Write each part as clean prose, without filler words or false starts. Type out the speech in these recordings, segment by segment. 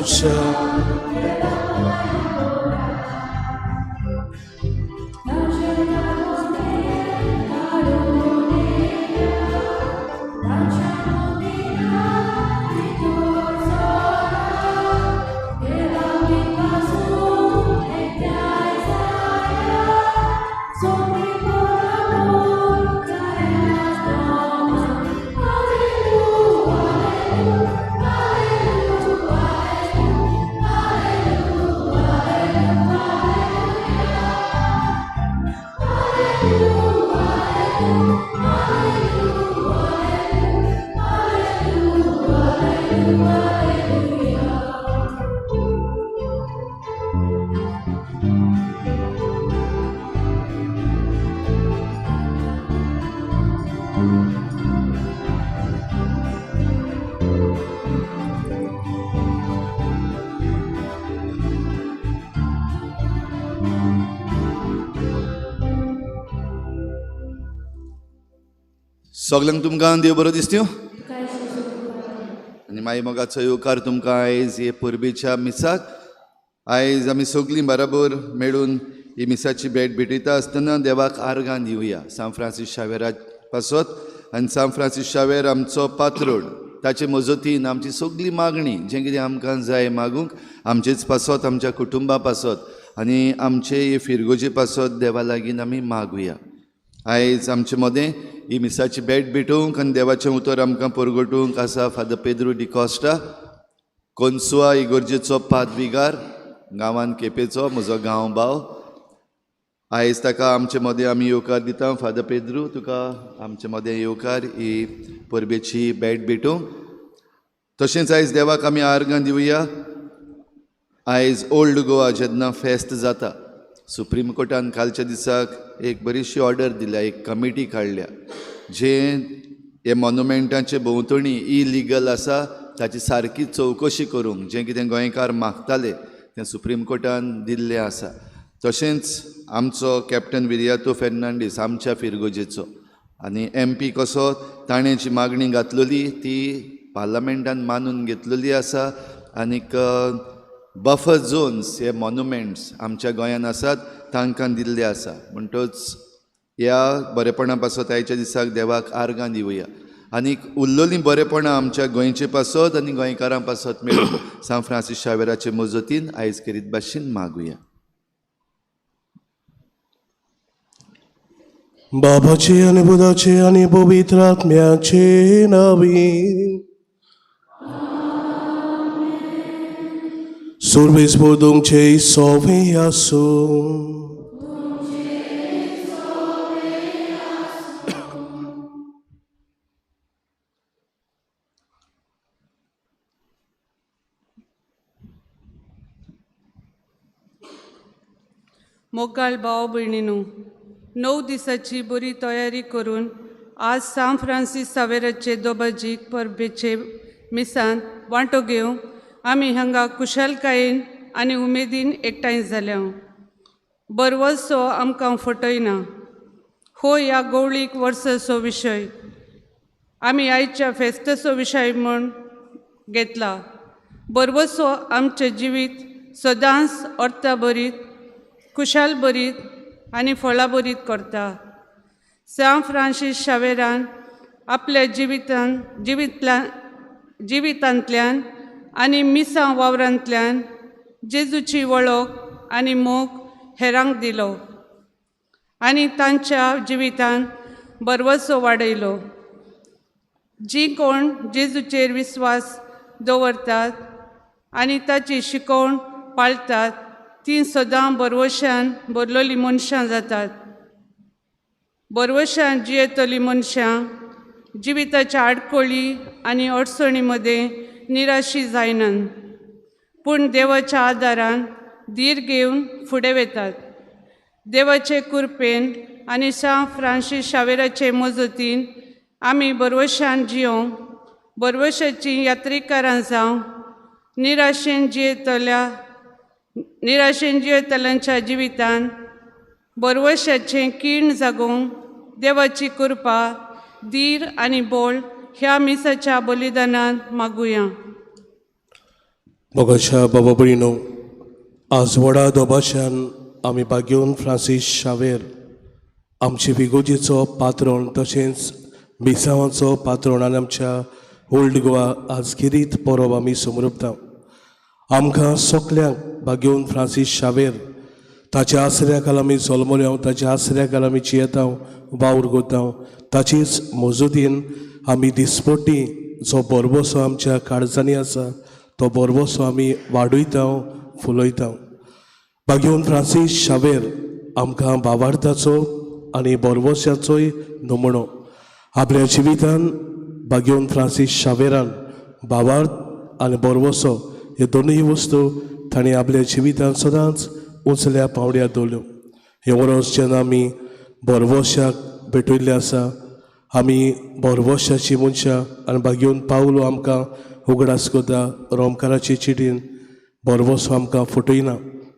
Facciamo. सगल्यांक तुमकां देव बरो दिसत्यो आनी मागीर मोगाचो येवकार तुमकां आयज हे परबेच्या मिसाक. आयज आमी सगळीं बराबर मेळून ही मिसाची भेट भेटयता आसतना देवाक आर्गां दिवया सांत फ्रांसीस शावेरा पासत. आनी सांत फ्रांसीस शावेर आमचो पात्रोड, ताचे मजतीन आमची सगळी मागणी जें कितें आमकां जाय मागूंक आमचेच पासत, आमच्या कुटुंबा पासत आनी आमचे हे फिरगोजे पासत देवा लागीं आमी मागुया. आयज आमचे मदें ही मिसाची भेट भेटोवंक आनी देवाचें उतर आमकां परगटूंक आसा फादर पेद्रू डिकॉस्टा, कोन्सुआ इगोर्जेचो पादविगार, गांवान केपेचो म्हजो गांव भाव. आयज ताका आमचे मदें आमी येवकार दिता. फादर पेद्रू, तुका आमचे मदें येवकार ही परबेची भेट भेटोवंक. तशेंच आयज देवाक आमी आर्गां दिवया. आयज ओल्ड गोवा जेन्ना फेस्त जाता, सुप्रीम कोर्टान कालच्या दिसाक एक बरीशी ऑर्डर दिल्या, एक कमिटी काडल्या जे हे मोनुमेंटाचे भोंवतणी इलिगल आसा ताची सारकी चवकशी करूंक जें कितें गोंयकार मागताले तें सुप्रीम कोर्टान दिल्लें आसा. तशेंच आमचो कॅप्टन विरियातो फेर्नांडीस आमच्या फिरगोजेचो आनी एम पी कसो ताणें जी मागणी घातलेली ती पार्लमेंटान मानून घेतलेली आसा. आनीक बफर झोन्स हे मोनुमेंट्स आमच्या गोंयान आसात तांकां दिल्ले आसा. म्हणटच ह्या बरेपणा पासत आयच्या दिसाक देवाक आर्गां दिवया आनीक उरलेलीं बरेपणां आमच्या गोंयचे पासत आनी गोंयकारां पासत मेळून सांत फ्रांसीस शावेराचे मजतीन आयज खेरीत भाशेन मागुया. बाबाचे आनी पुताचे आनी पवित्र आत्म्याचे नांवी. सुरवेस तुमचे सोवे आसूं. मोगाळ भाव भयणीनू, 9 दिसाची बरी तयारी करून आज सांत फ्रांसीस सावेराचे दोबाजीक परबेचे मिसान वांटो घेवंक आमी हांगा कुशलकायेन आनी उमेदीन एकठांय जाल्या. बरवसो आमकां फटयना हो ह्या गवळीक वर्साचो विशय आमी आयच्या फेस्ताचो विशय म्हूण घेतला. बरवसो आमचें जिवीत सदांच अर्थाभरीत, कुशालभरीत आनी फळाभरीत करता. सांत फ्रांसीस शावेरान आपल्या जिवितांतल्यान आनी मिसां वावरांतल्यान जेजूची वळख आनी मोग हेरांक दिलो आनी तांच्या जिवितान बरवसो वाडयलो. जी कोण जेजूचेर विस्वास दवरतात आनी ताची शिकवण पाळटात ती सदां बरवशान भरलेलीं मनशां जातात. बरवशान जियेतलीं मनशां जिविताच्या आडखळी आनी अडचणी मदें निराशी जायनात, पूण देवाच्या आदारान धीर घेवन फुडें वतात. देवाचे कृपेन आनी सांत फ्रांसीस शावेराचे मजतीन आमी बरवशान जियोवंक, बरवशाचीं यात्रेकारां जावं, निराशेन जियेतल्यांच्या जिवितान बरवशाचें किर्ण जागोवंक देवाची कृपा, धीर आनी बळ ह्या मिसाच्या बलिदानान मागुया. मोगाच्या बाबा भयणीनो, आज व्हडा दोबाशान आमी बागेवन फ्रांसीस शावेर आमचे विगोजेचो पात्रोण तशेंच मिसांवाचो पात्रोण आनी आमच्या ओल्ड गोवा आज गिरीत परब आमी समृपता. आमकां सगल्यांक बागेवन फ्रांसीस शावेर ताच्या आसऱ्या खाला आमी जल्मले, ताच्या आसऱ्या खाला आमी जियेता, वावर करता. ताचेच मजुदीन आमी दिसपट्टी जो बरबसो आमच्या काळजांनी आसा तो बरबसो आमी वाडयता, फुलयता. बागेवन फ्रांसीस शावेर आमकां भावार्थाचो आनी बरवश्याचोय नमुनो. आपल्या जिवितान बागेवन फ्रांसीस शावेरान भावार्थ आनी बरवसो ह्यो दोनूय वस्तू ताणें आपल्या जिवितान सदांच उंचल्या पांवड्यार दवरल्यो. हें वर्स जेन्ना आमी बरवश्याक भेटयल्लें आसा, आमी बरवश्याची मनशां आनी बागेवन पावलो आमकां उगडास करता रोमकाराचे चिटीन बरवसो आमकां फटयना,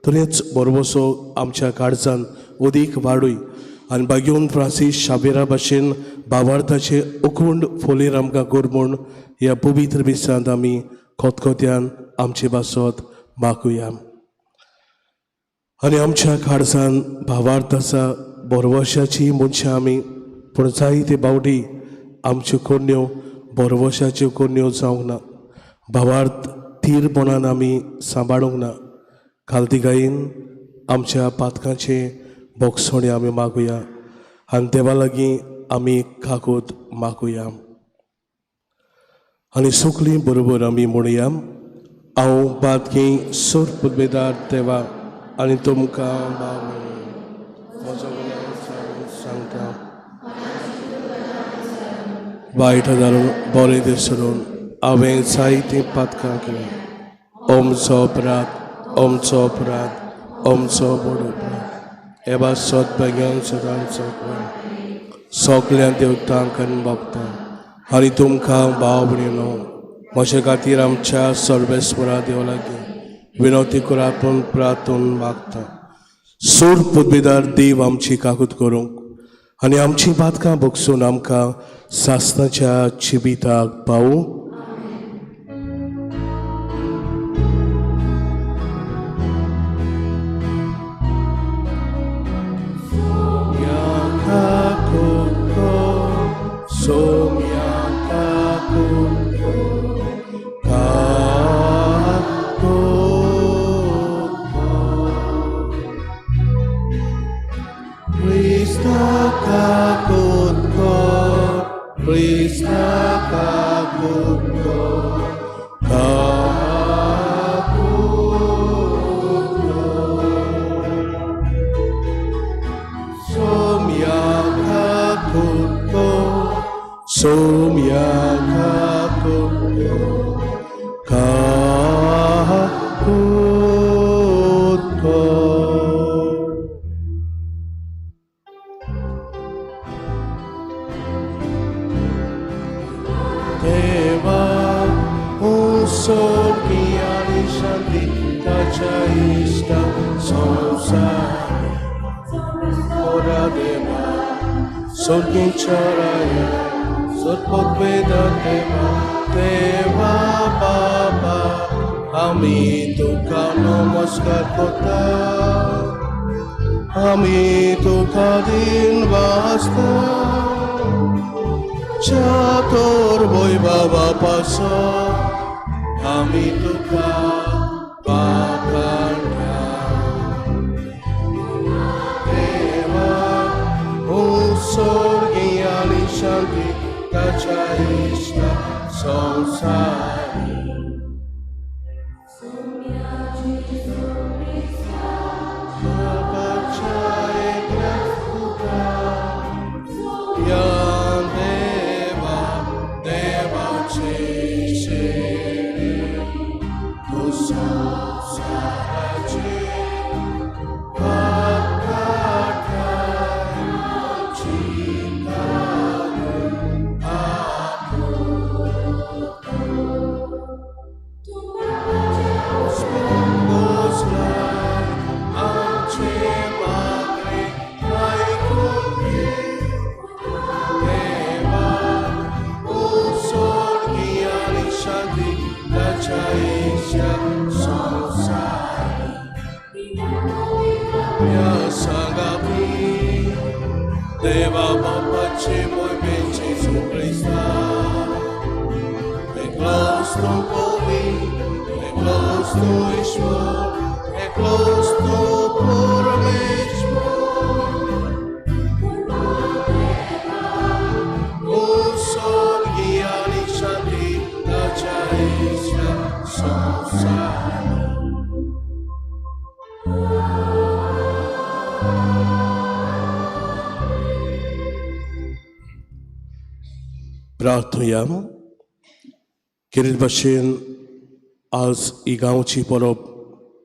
तरेंच बरवसो आमच्या काळजान अदीक वाडूय आनी बागेवन फ्रांसीस शाबेरा भाशेन भावार्थाचे अखूंड फोलेर आमकां कर म्हूण ह्या पवित्र मिसांत आमी खोतखोत्यान आमचे बासत मागुया. आनी आमच्या काळजान भावार्थ आसा, बरवशाची मनशां आमी, पूण जायते बावडी आमच्यो करण्यो बरवशाच्यो करण्यो जावंक ना, भावार्थ थीरपणान आमी सांबाळूंक ना. खालती गायेन आमच्या पातकांचे बोगसोणे आमी मागुया आनी देवा लागीं आमी काकूत मागुया. आनी सगलीं बरोबर आमी म्हणुया, हांव बातकी सोर पुदबेदार देवा आनी तुमकां भाव म्हजो गुन्यांव सांगता, वायट धाडून बरें दिसरून हांवें जायतीं पातकां केलीं. ओमचो अपराध, ओमचो अपराध, ओमचो व्हड अपराध. हे सत बेगीन सदांच सगल्या देवतांक आनी भक्तांक आनी तुमकां भाव भयणीनो म्हजे खातीर आमच्या सर्वेस्वरा देव लागीं विनवती करातून प्रातून मागता. सूर पुदबेदार देव आमची काकूत करूंक आनी आमची पातकां भोगसून आमकां सासणाच्या जिविताक पावूं. ह्या सांगापी देवा बापाचे मोहिमेचे जेजू क्रिस्ता एकलोच तूं पवी, एकलोच तूं ईश्वर, एकलोच तूं परमेश्वर. स्वर्गीय आनी शांती ताच्या इश्टा संवसार. प्रार्थुया. खेरीत भाशेन आज ही गांवची परब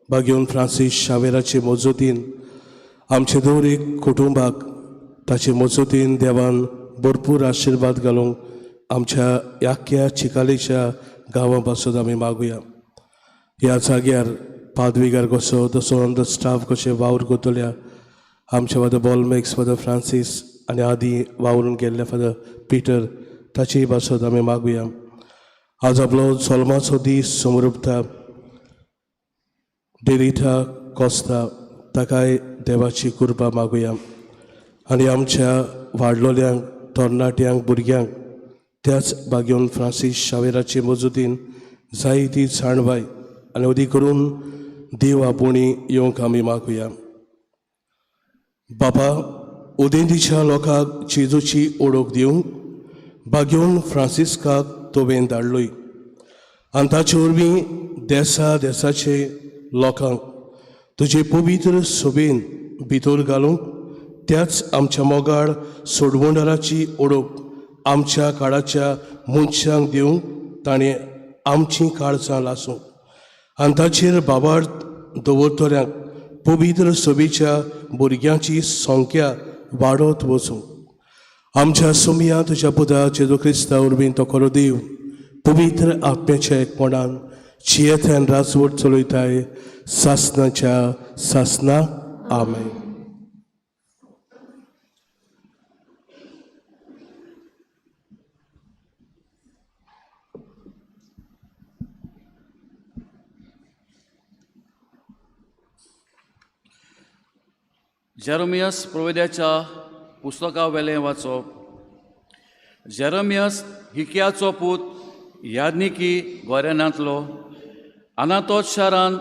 बागेवन फ्रांसीस शावेराचे मजतीन आमचे दर एक कुटुंबाक ताचे मजतीन देवान भरपूर आशिर्वाद घालूंक आमच्या ह्या चिकालेच्या गांवां पासत आमी मागुया. ह्या जाग्यार पादविगार कसो तसो ऑन the staff कशें वावर करतल्या आमच्या फादर बॉलमेक्स, फादर फ्रांसीस आनी आदी वावरून गेल्ल्या फादर पिटर ताचेय पासत आमी मागुया. आज आपलो जल्माचो दीस समरुपता डेरिटा कोस्ता ताकाय देवाची कृपा मागुया. आनी आमच्या वाडलोल्यांक, तरणाट्यांक, भुरग्यांक त्याच बागेवन फ्रांसीस शावेराचे मजतीन जायती जाणवाय आनी अदीक करून देव आपोवणी येवंक आमी मागुया. बाबा, उदेंतीच्या लोकांक जेजूची ओळख दिवंक बागेवन फ्रांसिस्काक तुवें धाडलोय आनी ताचे वरवीं देसा देसाचे लोकांक तुजे पवित्र सभेन भितर घालूंक त्याच आमच्या मोगाळ सोडवणदाराची ओळख आमच्या काळाच्या मनशांक दिवंक ताणें आमचीं काळजां लासूंक आनी ताचेर बाबार दवरतल्यांक पवित्र सभेच्या भुरग्यांची संख्या वाडत वचूं. आमच्या सोमया तुज्या पुता जेजू क्रिस्ता वरवीं तो खरो देव पवित्र आत्म्याच्या एकपणान जियेत्यान राजवट चलयताय सासनाच्या सासना. आमेन. जेरोमियस प्रोवेद्याच्या पुस्तका वेलें वाचप. जेरोमियस हिकयाचो पूत याज्ञिकी गोरेनांतलो अनातोत शारांत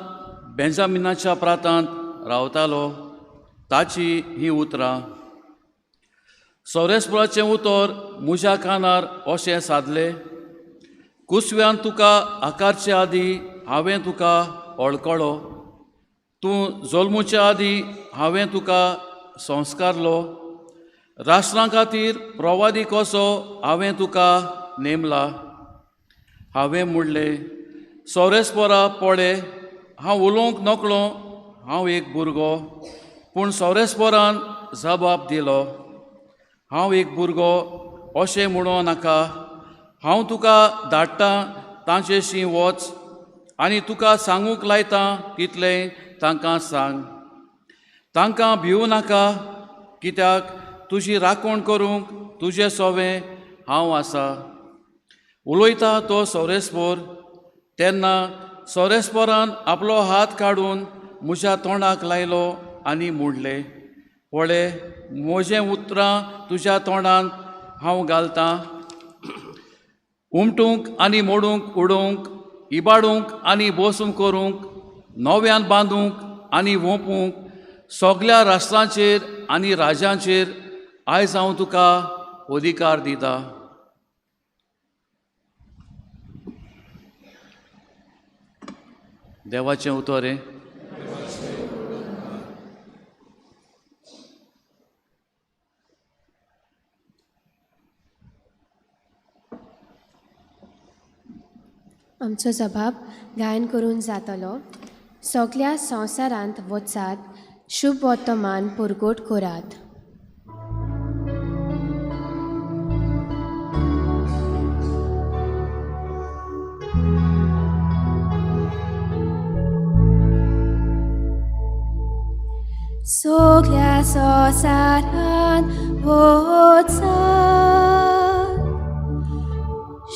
बेंजामिनाच्या प्रांतांत रावतालो. ताची ही उतरां. सौरेस्पुराचें उतर म्हज्या कानार अशें सादलें, कुसव्यान तुका आकारचे आदीं हांवें तुका वळखलो, तूं जल्मुचे आदीं हांवें तुका संस्कारलो, राष्ट्रां खातीर प्रवादी कसो हांवें तुका नेमला. हांवें म्हणलें, सौरेस्पोरा पळय, हांव उलोवंक नकळो, हांव एक भुरगो. पूण सौरेस्पोरान जबाब दिलो, हांव एक भुरगो अशें म्हणूं नाका, हांव तुका धाडटां तांचेशी वच आनी तुका सांगूंक लायतां तितलें तांकां सांग. तांकां भिवूं नाका, कित्याक तुजी राखण करूंक तुजें सोवें हांव आसा. उलयता तो सौरेस्पोर. तेन्ना सौरेस्पोरान आपलो हात काडून म्हज्या तोंडाक लायलो आनी म्हणलें, पळय म्हजें उतरां तुज्या तोंडांत हांव घालतां, उमटूंक आनी मोडूंक उडोवंक, इबाडूंक आनी बसूंक करूंक, नव्यान बांदूंक आनी वोंपूंक, सगल्या राष्ट्रांचेर आनी राज्यांचेर आयज हांव तुका अधिकार दिता. देवाचें उतर हें. आमचो जबाब गायन करून जातलो. सगल्या संवसारांत वचात, शुभ वर्तमान परगट करात. सगल्या संवसारांत वचात,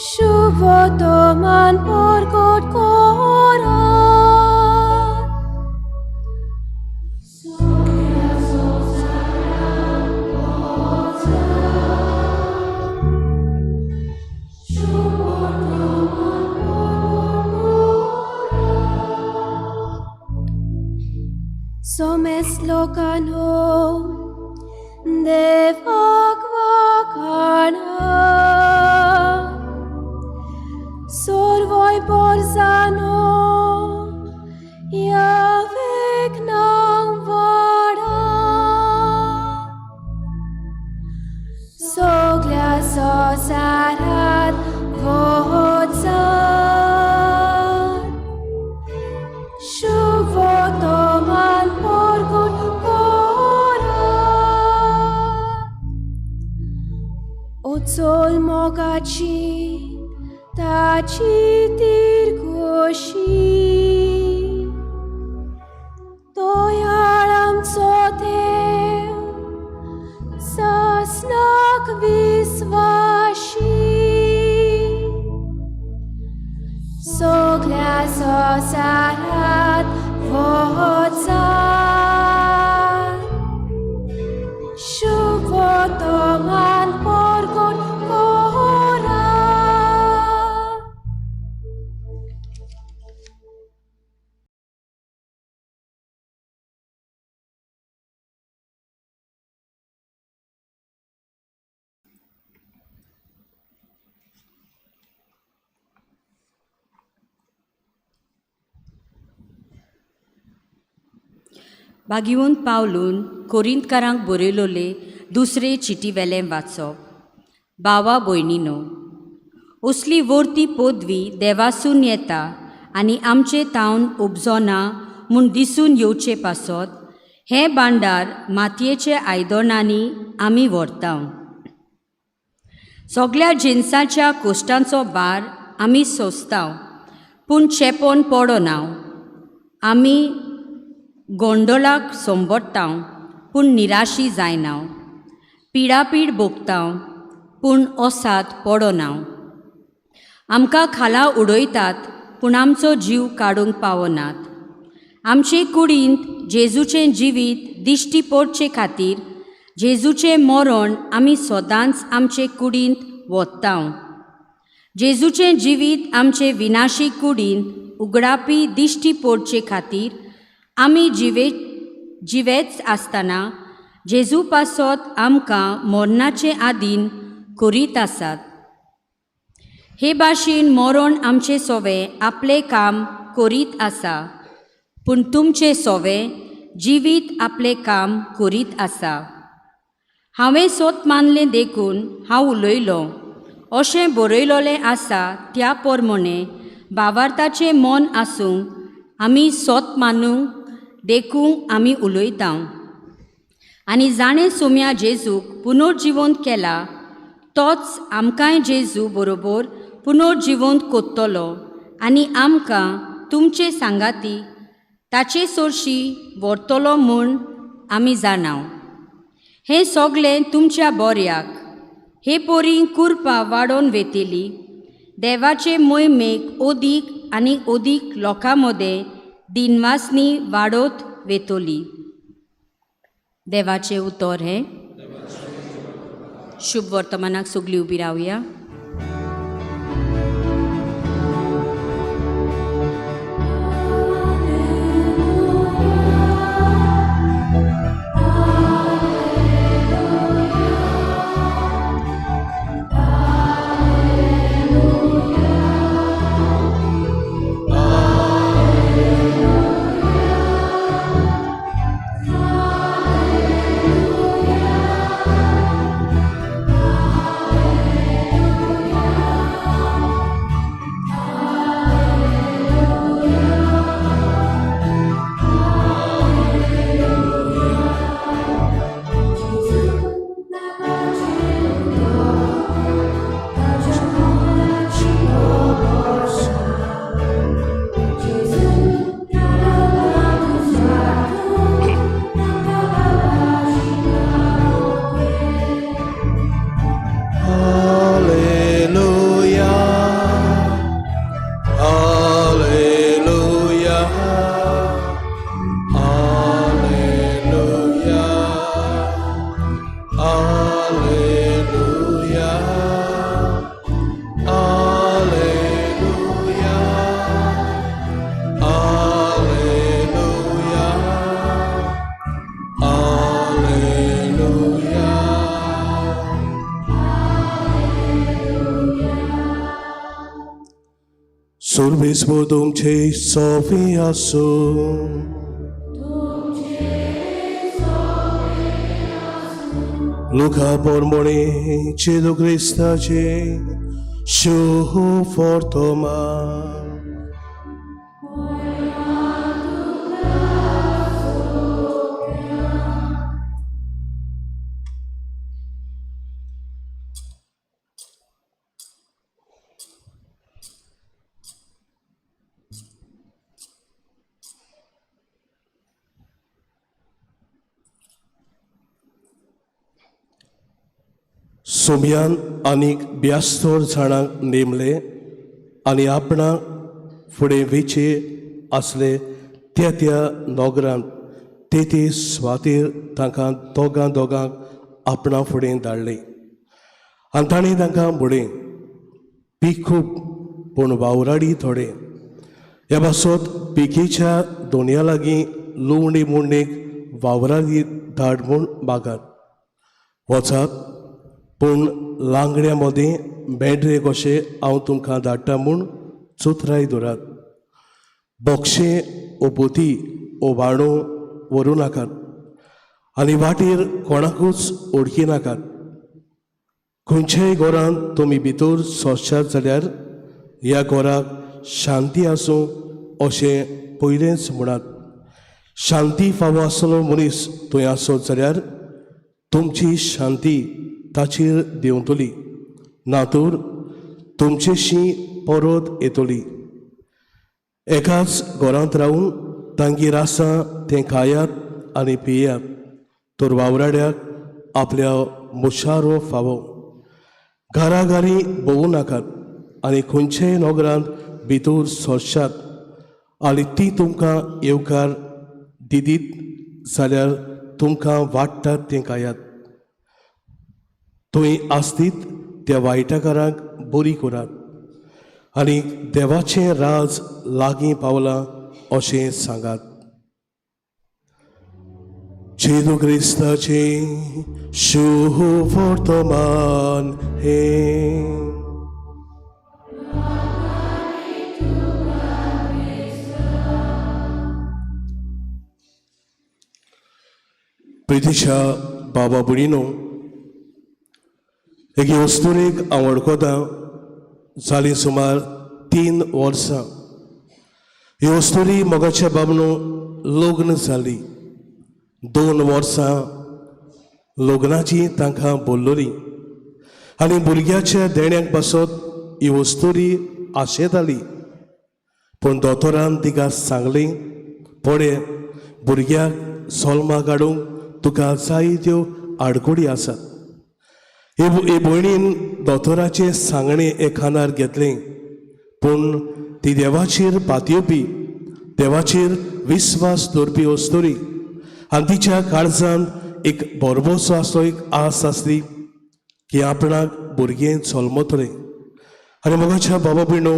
शुभ वर्तमान परगट करात. लोकांनो देवाक वाखाणा सोर्वोय पोरसानो यावेक नांव वाडा सगल्या संवसारांत वचात शुभ वर्तमान परगट करात उचल मोगाची ताची तिरकोशी दयाळ आमचो देव सासणाक विस्वाशी सगल्या संवसारांत वचात शुभ वर्तमान परगट करात. बागिवून पावलून कोरिंतकारांक बरयलोले दुसरे चिटी वेलें वाचप. बावा भयणीनो, असली वर्ती पदवी देवासून येता आनी आमचे तावन उपजोना म्हूण दिसून येवचे पासत हें भांडार मातयेचे आयदनांनी आमी व्हरता. सगल्या जिनसाच्या कोश्टांचो भार आमी सोंसता, पूण चेपोन पडना. आमी गोंडोलाक सोंबडटा, पूण निराशी जायना. पिडापीड भोगता, पूण ओसाद पडना. आमकां खाला उडयतात, पूण आमचो जीव काडूंक पावनात. आमचे कुडींत जेजूचें जिवीत दिश्टी पडचे खातीर जेजूचें मरण आमी सदांच आमचे कुडींत वता. जेजूचें जिवीत आमचे विनाशी कुडींत उगडापी दिश्टी पडचे खातीर आमी जिवेच आसतना जेजू पासत आमकां मरणाचे आदीन करीत आसात. हे भाशेन मरण आमचे सोवे आपलें काम करीत आसा, पूण तुमचे सोवे जिवीत आपलें काम करीत आसा. हांवें सोत मानलें देखून हांव उलयलों अशें बरयलोलें आसा. त्या प्रमाणे भावार्थाचें मन आसूंक आमी सोत मानूंक देखूंक आमी उलयता. आनी जाणें सोम्या जेजूक पुनर्जिवंत केला तोच आमकांय जेजू बरोबर पुनर्जिवंत कोत्तलो आनी आमकां तुमचे सांगाती ताचे सोरशी व्हरतलो म्हूण आमी जाणाव. हें सगळें तुमच्या बोऱ्याक हे पोरी कुरपा वाडोवन वेतली. देवाचे मोहिमेक ओदीक आनी ओदीक लोकां मदें दिनवासनी वाडोत वेतली. देवाचें उतर हें. शुभ वर्तमानाक सगळीं उबी रावया. सोर्बेस्पो तुमचे सोफी आसूं. लुका पोरमोणे जेजू क्रिस्ताचे शुभ वर्तमान. सोम्यान आनीक ब्यास्तोर जाणांक नेमले आनी आपणाक फुडें वेचे आसले त्या त्या नोगरांत ते ते सुवातेर तांकां दोगां दोगांक आपणा फुडें धाडले आनी ताणें तांकां म्हणलें, पीक खूब पूण वावराडी थोडे. ह्या पासत पिकेच्या दोनया लागीं लुवणी मुंडेक वावराडी धाड म्हूण मागात. वचात, पूण लांगड्या मदीं मेढरे कशें हांव तुमकां धाडटा म्हूण चोतराय दवरात. बोक्षें ओ बोती ओ बाणो व्हरूं नाकात आनी वाटेर कोणाकूच ओळखी नाकात. खंयच्याय घरांत तुमी भितर सोंसशात जाल्यार ह्या घराक शांती आसूं अशें पयलेंच म्हणात. शांती फावो आसलो मनीस थंय आसत जाल्यार तुमची शांती ताचेर देंवतली, ना तर तुमचेशी परत येतली. एकाच घरांत रावून तांगेर आसा तें खायात आनी पियात, तर वावराड्याक आपल्या मुशारो फावो. घराघारी भोवूं नाकात आनी खंयच्याय नगरांत भितर सोंसशात आनी ती तुमकां येवकार दिदीत जाल्यार तुमकां वाडटात तें खायात. थंय आसतीत त्या वायटकारांक बरी करात आनी देवाचें राज लागीं पावलां अशें सांगात. जेजू क्रिस्ताचें शुभ वर्तमान हें. प्रितीच्या बाबा भयणीनो, एके अस्तुरेक हांव वळखतां जालीं सुमार 3 वर्सां. ही अस्तुरी मोगाच्या बाबनो लग्न जाली. 2 वर्सां लग्नाची तांकां बोल्लोली आनी भुरग्याच्या देण्याक पासत ही अस्तुरी आशेताली. पूण दोतोरान तिका सांगलें, पळय भुरग्याक सोल्मा काडूंक तुका जायत्यो आडकुडी आसात. हे भयणीन दोतोराचें सांगणें एक खानार घेतलें, पूण ती देवाचेर पातयेवपी, देवाचेर विस्वास दवरपी अस्तुरी आनी तिच्या काळजांत एक भरभोसो आसलो, एक आस आसली की आपणाक भुरगें जल्मतलें. आनी मोगाच्या बाबा भयणो,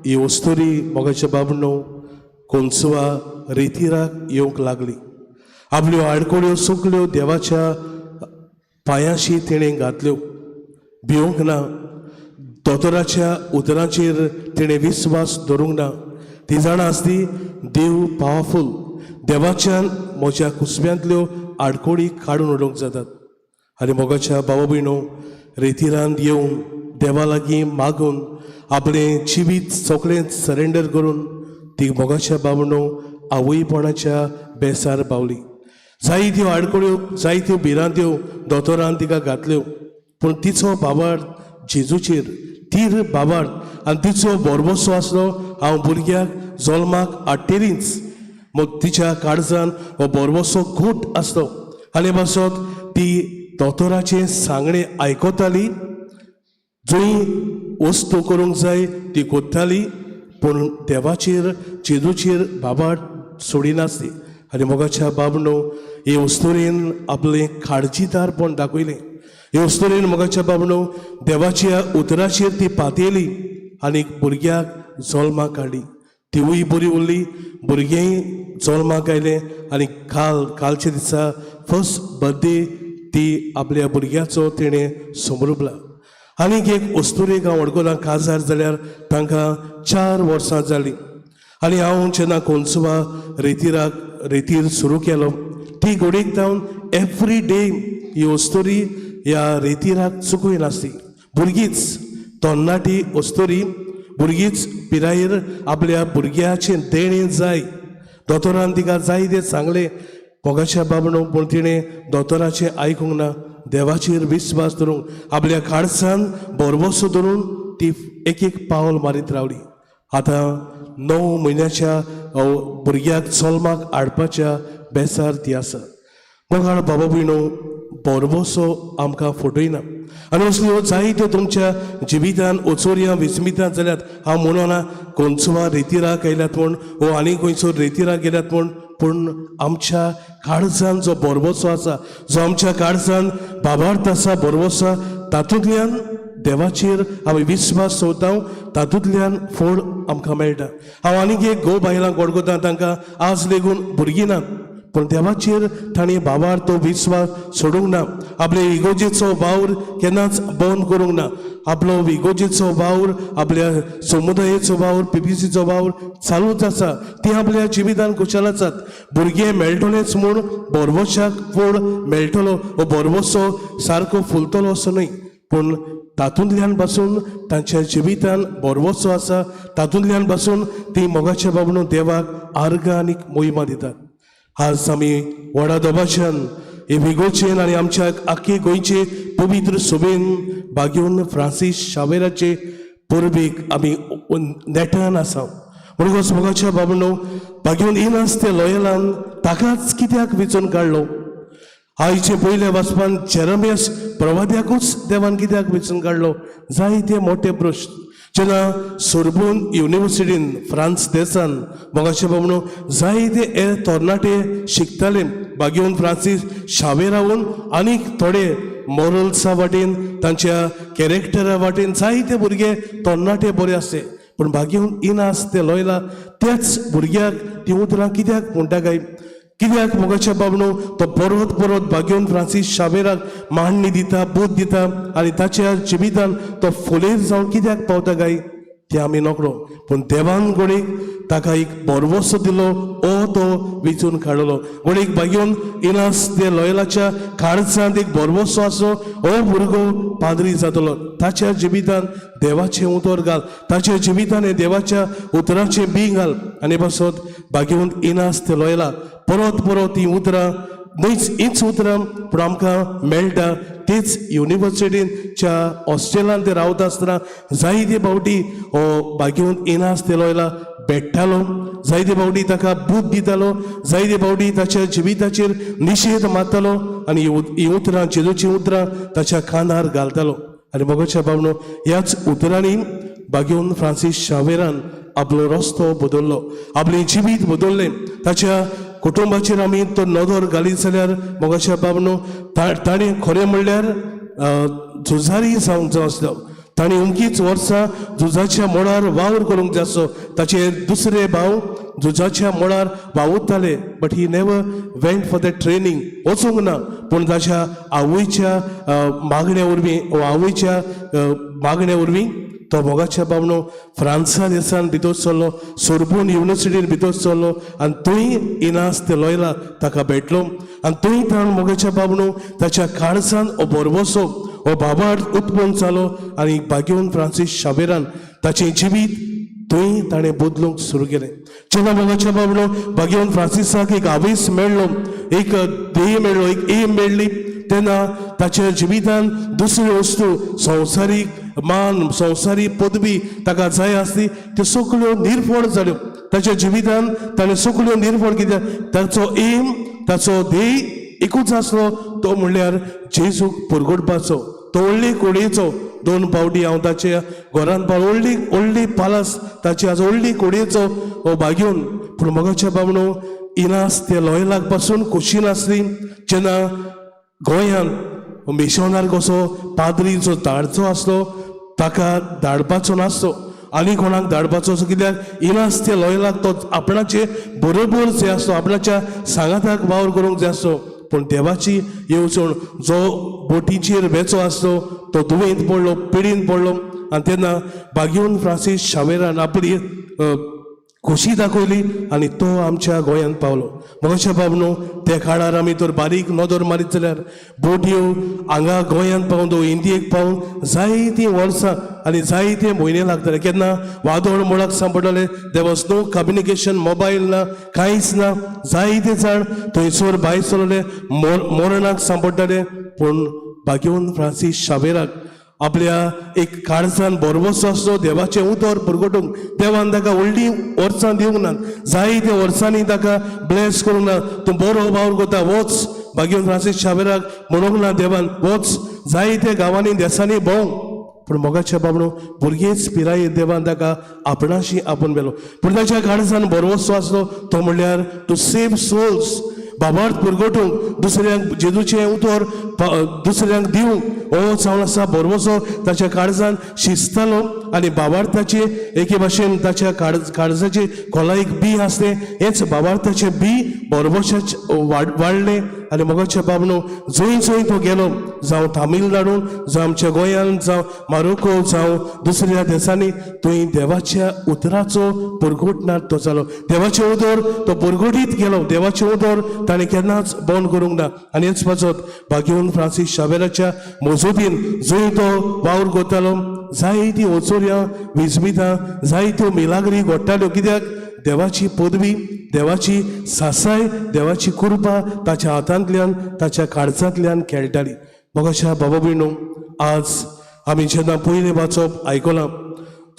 ही अस्तुरी मोगाच्या बाबणो कोन्सुवा रेतिराक येवंक लागली. आपल्यो आडकोड्यो सगल्यो देवाच्या पांयाशी तिणें घातल्यो. भिवंक ना, दोतोराच्या उतराचेर तिणें विस्वास दवरूंक ना. ती जाणा आसली देव पावरफूल, देवाच्यान म्हज्या कुसव्यांतल्यो आडकोडी काडून उडोवंक जातात. आनी मोगाच्या बाबा भयणो, रेतिरांत येवन देवा लागीं मागून आपलें जिवीत सगळें सरेंडर करून ती मोगाच्या बाबणो आवयपणाच्या बेसार पावली. जायत्यो आडकळ्यो, जायत्यो भिरांत्यो दोतोरान तिका घातल्यो, पूण तिचो बाबार जेजूचेर तीर बाबार आनी तिचो भरभोसो आसलो हांव भुरग्याक जल्माक हाडटेलीच. मग तिच्या काळजान हो भरभोसो घोट आसलो आनी पासत ती दोतोराचें सांगणें आयकताली. जंय वस्तू करूंक जाय ती कोत्ताली, पूण देवाचेर जेजूचेर बाबार सोडिनासली. आनी मोगाच्या बाबणो, हे अस्तुरेन आपलें काळजीदारपण दाखयलें. हे अस्तुरेन मोगाच्या बाबणो देवाच्या उतराचेर ती पातयेली आनी भुरग्याक जल्माक हाडली. तिवूय बरी उरली, भुरगेंय जल्माक आयलें आनी कालच्या दिसा फर्स्ट बर्थडे ती आपल्या भुरग्याचो तिणें समरुपला. आनीक एक अस्तुरेक हांव वळखता, काजार जाल्यार तांकां 4 वर्सां जालीं. आनी हांव जेन्ना कोन्सुवा रेतिराक रेतीर सुरू केलो ती घडयेक जावन एवरी डे ही अस्तुरी ह्या रेतिराक चुकय नासली. भुरगींच तरणाटी अस्तुरी, भुरगींच पिरायेर आपल्या भुरग्याचें देणें जाय. दोतोरान तिका जाय तें सांगलें मोगाच्या बाबणो, पूण तिणें दोतोराचें आयकूंक ना. देवाचेर विस्वास धरूंक आपल्या काळसान भरवसो धरून ती एक एक पावल मारीत रावली. आतां 9 म्हयन्याच्या भुरग्याक जल्माक हाडपाच्या बेसार ती आसा. मोगाळ बाबा भयणो, भरवसो आमकां फटयना. आनी असल्यो जायत्यो तुमच्या जिवितान ओचोरयां विस्मितां जाल्यात. हांव म्हणना कोनसुवा रेतिराक आयल्यात म्हूण वो आनी खंयसर रेतिराक गेल्यात म्हूण, पूण आमच्या काळजान जो भरवसो आसा, जो आमच्या काळजान बाबार्थ आसा, भरवसो, तातूंतल्यान देवाचेर आमी विस्वास दवरता, तातूंतल्यान फळ आमकां मेळटा. हांव आनीक एक घोव बायलांक वळखता, तांकां आज लेगून भुरगीं नात, पूण देवाचेर तांणी बाबार तो विस्वास सोडूंक ना. आपले इगोजेचो वावर केन्नाच बंद करूंक ना. आपलो इगोजेचो वावर, आपल्या समुदायेचो वावर, पीपीसीचो वावर चालूच आसा. ती आपल्या जिवितान खुशाल आसात. भुरगें मेळटलेंच म्हूण भरवशाक फळ मेळटलो वो भरवसो सारको फुलतलो असो न्हय, पूण तातूंतल्यान पासून तांच्या जिवितान भरवसो आसा, तातूंतल्यान पासून ती मोगाच्या बाबणू देवाक आर्गां आनी मोहिमा दितात. आज आमी व्हडा दबाज्यान हे विगोचेन आनी आमच्या आख्खे गोंयचे पवित्र सोबेन बागेवन फ्रांसीस शावेराचे परबेक आमी नेटान आसा. म्हणून मोगाच्या बाबणो, बागेवन इनास ते लोयलान ताकाच कित्याक वेंचून काडलो? आयचे पयल्या वाचपान जेरमियस प्रवाद्याकूच देवान कित्याक वेंचून काडलो? जायते मोठे प्रश्न. जेन्ना सोर्बोन युनिवर्सिटीन फ्रांस देसान मोगाचे बाबणो जायते हे तरणाटे शिकताले, बागेवन फ्रांसीस शावेरावून आनीक थोडे मोरल्सा वाटेन, तांच्या कॅरेक्टरा वाटेन जायते भुरगे तरणाटे बरे आसले, पूण बागेवन इनास ते लोयला त्याच भुरग्याक ती उतरां कित्याक म्हणटा काय? कित्याक मोगाच्या बाबणो तो परत परत बागेवन फ्रांसीस शावेराक मांडणी दिता, बोध दिता आनी ताच्या जिवितान तो फुलेर जावन कित्याक पावता काय तें आमी नकळो. पूण देवान घडयेक ताका एक भरवसो दिलो ओ तो वेंचून काडलो. घडयेक बागेवन इनास ते लोयलाच्या काळजांत एक भरवसो आसलो, हो भुरगो पाद्री जातलो. ताच्या जिवितान देवाचें उतर घाल, ताच्या जिवितान हें देवाच्या उतराचें बी घाल. आनी पासत बागेवन इनास ते लोयला परत परत ती उतरां न्हयच हीच उतरां पूण आमकां मेळटा. तेच युनिवर्सिटीच्या हॉस्टेलान ते रावता आसतना जायते फावटी हो बागेवन इनास ते लोयला भेट्टालो, जायते फावटी ताका बूद दितालो, जायते फावटी ताच्या जिविताचेर निशेध मारतालो आनी हीं उतरां, जेजूचीं उतरां ताच्या कानार घालतालो. आनी मोगाच्या बाबनो, ह्याच उतरांनी बागेवन फ्रांसीस शावेरान आपलो रस्तो बदल्लो, आपलें जिवीत बदल्लें. ताच्या कुटुंबाचेर आमी तो नदर घालीत जाल्यार मोगाच्या बाबनो, ताणें खरें म्हणल्यार झुजारी जावंक जाय आसलो. ताणें अमकीच वर्सां झुजाच्या मळार वावर करूंक जाय आसलो. ताचे दुसरे भाव झुजाच्या मळार वावुरताले, but he never went for the training, वचूंक ना. पूण ताच्या आवयच्या मागण्या वरवीं वा आवयच्या मागण्या वरवीं तो मोगाच्या बाबणो फ्रांसा देसान भितर सरलो, सोर्बोन युनिवर्सिटीन भितर सरलो आनी थंय इनास ते लोयला ताका भेटलो. आनी थंय ताण मोगाच्या बाबणो ताच्या काळजान हो भरवसो, हो बाबार उत्पन्न जालो आनी बागेवन फ्रांसीस शावेरान ताचें जिवीत थंय ताणें बदलूंक सुरू केलें. जेन्ना मोगाच्या बाबणो बागेवन फ्रांसिसाक एक आवेस मेळ्ळो, एक ध्येय मेळ्ळो, एक एम मेळ्ळी, तेन्ना ताच्या जिवितान दुसरी वस्तू, संवसारीक मान, संवसारीक पदवी ताका जाय आसली, त्यो सगळ्यो निर्फळ जाल्यो. ताच्या जिवितान ताणें सगळ्यो निर्फळ, कित्याक ताचो एम, ताचो ध्येय एकूच आसलो, तो म्हणल्यार जेजूक पुरगुटपाचो. तो व्हडली कोडयेचो, 2 फावटी हांव ताच्या घरान पावलो, व्हडली व्हडली पालास ताची आज, व्हडली कोडयेचो हो बागेवन. पूण मोगाच्या बाबणो, इनास ते लोयलाक पासून खोशी नासली. जेन्ना गोंयांत मिशनार कसो पाद्री जो धाडचो आसलो ताका धाडपाचो नासलो आनी कोणाक धाडपाचो असो, कित्याक इनास ते लोयलाक तो आपणाचे बरोबर जाय आसलो, आपणाच्या सांगाताक वावर करूंक जाय आसलो. पूण देवाची येवजण, जो बोटीचेर वेचो आसलो तो दुयेंत पडलो, पिडीन पडलो आनी तेन्ना बागेवन फ्रांसीस शावेरान आपली खोशी दाखयली आनी तो आमच्या गोंयांत पावलो. मोगाच्या बाब न्हू, त्या काळार आमी तर बारीक नदर मारीत जाल्यार बोटयो हांगा गोंयांत पावून इंडियेक पावून जायतीं वर्सां आनी जायते म्हयने लागताले. केन्ना वादळ मुळाक सांपडटाले, there was no communication, mobile ना, कांयच ना. जायते जाण थंयसर भायर सरले, मरणाक सांपडटाले. पूण बागेवन फ्रांसीस शावेराक आपल्या एक काळजान भरवंसो आसलो देवाचें उतर पुरगटूंक. देवान ताका व्हडलीं वर्सां दिवंक नात, जायत्या वर्सांनी ताका ब्लेस करूंक ना. तूं बरो वावर करता, वच. बागेवन फ्रांसीस शावेराक म्हणूंक ना देवान, वच जायत्या गांवांनी देसांनी भोंव. पूण मोगाच्या बाबणो, भुरगेच पिराये देवान ताका आपणाशी आपोवन व्हेलो. पूण ताच्या काळजान भरवंसो आसलो तो म्हणल्यार टू सेव सोल्स, बाबार्थ पुरगटूंक, दुसऱ्यांक जेजूचें उतर दुसऱ्यांक दिवंक. हो जावन आसा भरवंसो ताच्या काळजान शिजतालो आनी बाबार्थाचे एके भाशेन ताच्या काळजाचे खोलायेक बी आसलें. हेच बाबार्थाचें बी भरवंशाचें वाडलें आनी मोगाच्या बाबनो, जंय जंय तो गेलो, जावं तामिळनाडून, जावं आमच्या गोंयान, जावं मारोको, जावं दुसऱ्या देसांनी, थंय देवाच्या उतराचो पुरगुटणार तो जालो. देवाचें उतर तो पुरगुटीत गेलो. देवाचें उतर ताणें केन्नाच बंद करूंक ना. आनी हेच पासत बागेवन फ्रांसीस शावेराच्या मजतीन जंय तो वावर करतालो, जायतीं ओचोऱ्यां विजमितां, जायत्यो मिलाग्री घडटाल्यो. कित्याक? देवाची पदवी, देवाची सासाय, देवाची कृपा ताच्या हातांतल्यान, ताच्या काळजांतल्यान खेळटाली. मोगाच्या बाबा भयणू, आज आमी जेन्ना पयलें वाचप आयकलां,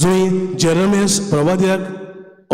जंय जेरमेस प्रवाद्याक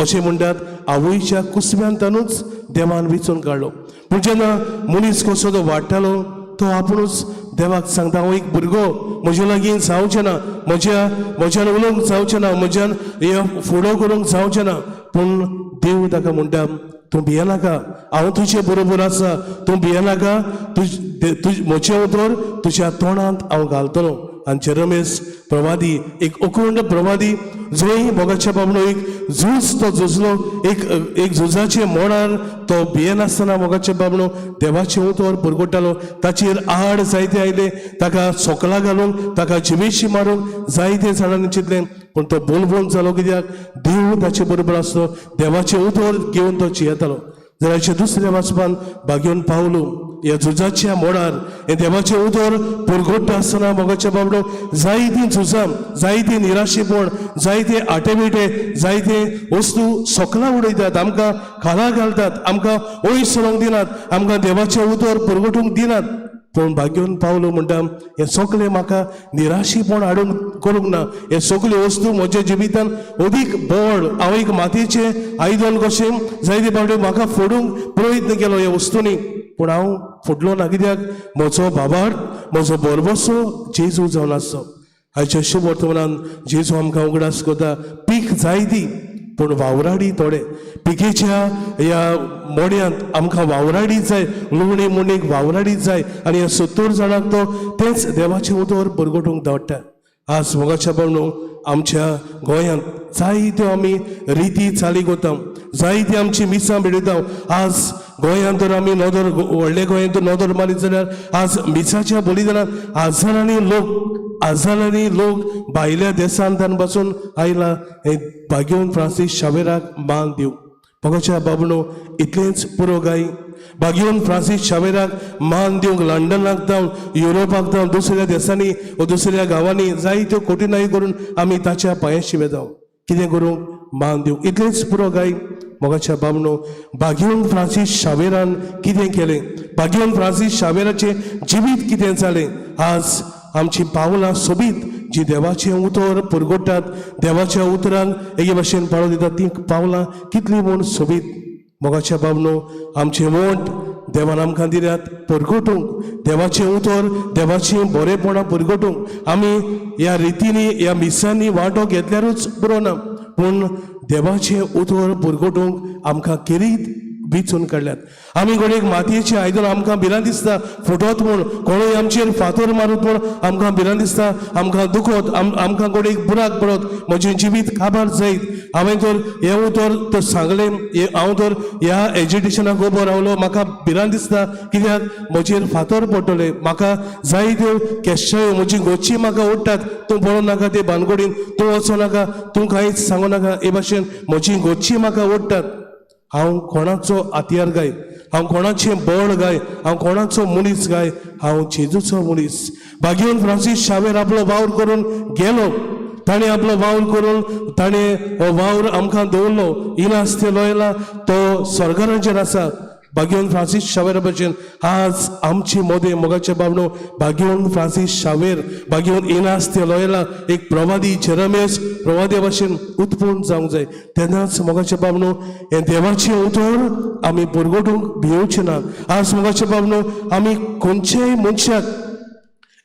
अशें म्हणटात, आवयच्या कुसव्यांतूच देवान विचून काडलो. पूण जेन्ना मनीस कसो तो वाडटालो, तो आपुणूच देवाक सांगता, हांव एक भुरगो, म्हजे लागीं जावचें ना, म्हज्यान उलोवंक जावचें ना, म्हज्यान हें फुडो करूंक जावचें ना. पूण देव ताका म्हणटा, तूं भियेनाका, हांव तुजे बरोबर आसा, तूं भियेनाका, तुज म्हजें उतर तुज्या तोंडांत हांव घालतलो. आनी जेरमेस प्रवादी, एक अखंड प्रवादी, जंय मोगाच्या बाबनो एक झूज तो झुजलो, एक एक झुजाचे मोडार तो भियेनासतना मोगाच्या बाबनो देवाचें उतर पुरगुट्टालो. ताचेर आड जायते आयले, ताका सोकलां घालूंक, ताका जिवेशी मारूंक जायते जाणांनी चिंतलें. पूण तो बोलबोल जालो. कित्याक? देव ताचे बरोबर आसलो. देवाचें उतर घेवन तो जियेतालो. जाल्यार दुसऱ्या वाचपान बागेवन पावलो ह्या झुजाच्या मोडार हें देवाचें उतर पुरगोट्टा आसतना मोगाच्या बाबडो, जायतीं झुजां, जायतीं निराशेपण, जायते आटेविटे, जायते वस्तू सोकलां उडयतात, आमकां खाला घालतात, आमकां वयर सरोंक दिनात, आमकां देवाचें उतर पुरगोटूंक दिनात. पूण भाग्योन पावलो म्हणटा, हें सगळें म्हाका निराशेपण हाडून करूंक ना. हे सगल्यो वस्तू म्हज्या जिवितान अदीक बळ. हांव एक मातयेचें आयदन कशें, जायते फावटी म्हाका फोडूंक प्रयत्न केलो ह्या वस्तूंनी, पूण हांव फुडलो ना. कित्याक? म्हजो बाबार, म्हजो भरवसो जेजू जावन आसचो. आयच्या शुभ वर्तमानान जेजू आमकां उगडास करता, पीक जायती पूण वावराडी थोडे. पिकेच्या ह्या मोड्यांत आमकां वावराडी जाय, लुवणे मुणेक वावराडी जाय. आनी ह्या 70 जाणांक तो तेंच देवाचें उतर बरगोटूंक धाडटा. आज मोगाच्या बाबनो, आमच्या गोंयांत जायत्यो आमी रिती चाली करता, जायती आमची मिसां भेटयता. आज गोंयांत तर आमी नदर, व्हडल्या गोंयांत तर नदर मारीत जाल्यार आज मिसाच्या बलिदानात हजारांनी लोक, हजारांनी लोक भायल्या देशांत पासून आयला हे भाग्योन फ्रांसीस शावेराक मान दिवंक. मोगाच्या बाबनो, इतलेंच पुरो गाय? भाग्योन फ्रांसीस शावेराक मान दिवंक लंडनाक जावन, युरोपाक जावन, दुसऱ्या देशांनी व दुसऱ्या गांवांनी जायत्यो कठिनाई करून आमी ताच्या पांयाशी वेताव. कितें करूंक? मान दिवंक. इतलेंच पुरो गाय? मोगाच्या बाबनो, भाग्योन फ्रांसीस शावेरान कितें केलें? भाग्योन फ्रांसीस शावेराचें जिवीत कितें जालें? आज आमची पावलां सोबीत जी देवाचें उतर पुरगोट्टात, देवाच्या उतरांक एके भाशेन पाळो दितात, तीं पावलां कितलीं म्हूण सोबीत. मोगाच्या बाबनो, आमचे वोंट देवान आमकां दिल्यात पुरगोटूंक, देवाचें उतर, देवाचें बरेपणां पुरगोटूंक. आमी ह्या रितींनी, ह्या मिसांनी वांटो घेतल्यारूच पुरो ना, पूण देवाचें उतर पुरगोटूंक आमकां खेरीत विचून काडल्यात. आमी घडयेक मातयेची आयदन आमकां भिरांत दिसता फुटत म्हूण, कोणूय आमचेर फातर मारत म्हूण आमकां भिरांत दिसता, आमकां दुखत, आमकां घडयेक बुराक पडत, म्हजें जिवीत काबार जायत. हांवें तर हें उतर तर सांगलें, हांव तर ह्या एजिटेशनाक उबो रावलो, म्हाका भिरांत दिसता कित्याक म्हजेर फातर पडटले, म्हाका जाय त्यो केश्टायो, म्हजी घरची म्हाका ओडटात, तूं पळोवं नाका ते बानगोडीन, तूं वचों नाका, तूं कांयच सांगू नाका, हे भाशेन म्हजी घरची म्हाका ओडटात. हांव कोणाचो हातयार गाय, हांव कोणाचें बळ गाय, हांव कोणाचो मनीस गाय, हांव जेजूचो मनीस. भाग्यवन फ्रांसीस शावेर आपलो वावर करून गेलो, ताणें आपलो वावर करून ताणें हो वावर आमकां दवरलो. इनास ते लोयला तो स्वर्गराचेर आसा. भाग्यवन फ्रांसीस शावेरा भशेन आज आमचे मोदें मोगाचे बाबणो भाग्यवन फ्रांसीस शावेर, भाग्यवन इनास ते लोयला एक प्रवादी जेरमेस प्रवाद्या भशेन उत्पन्न जावंक जाय. तेन्नाच मोगाचे बाबणो हें देवाचें उतर आमी पुरगोटूंक भियोवचें ना. आज मोगाचे बाबणो आमी खंयच्याय मनशाक,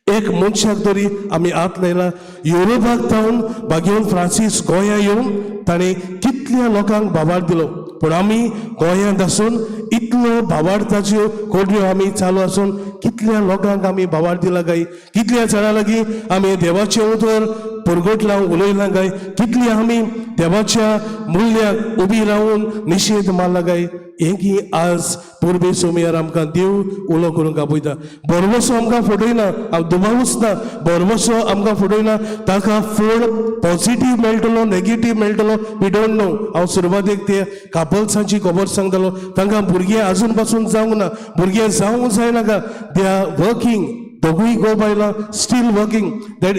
एक मनशाक तरी आमी हात लायला. युरोपाक थावन भाग्यवन फ्रांसीस गोंया येवन ताणें कितल्या लोकांक भावार्थ दिलो, पूण आमी गोंयांत आसून इतलो भावार्थाच्यो कोडण्यो आमी चालू आसून कितल्या लोकांक आमी भावार्थ दिला काय, कितल्या जाणां लागीं आमी देवाचें उतर पुरगोटलां उलयलां काय, कितली आमी देवाच्या मुल्याक उबी रावून निशेध मारला काय. हें की आज पुर्बे सोमयार आमकां देव उलो करूंक आपयता. बरवसो आमकां फटयना, हांव दुबावूच ना, बरवसो आमकां फटयना. ताका फळ पॉझिटीव मेळटलो, नेगेटीव मेळटलो, we don't know. हांव सुरवातेक ते कापल्सांची खबर सांगतालो, तांकां भुरगें आजून पासून जावंक ना, भुरगें जावंक जायनाका, they are working, दोगूय गो बायलां still working. That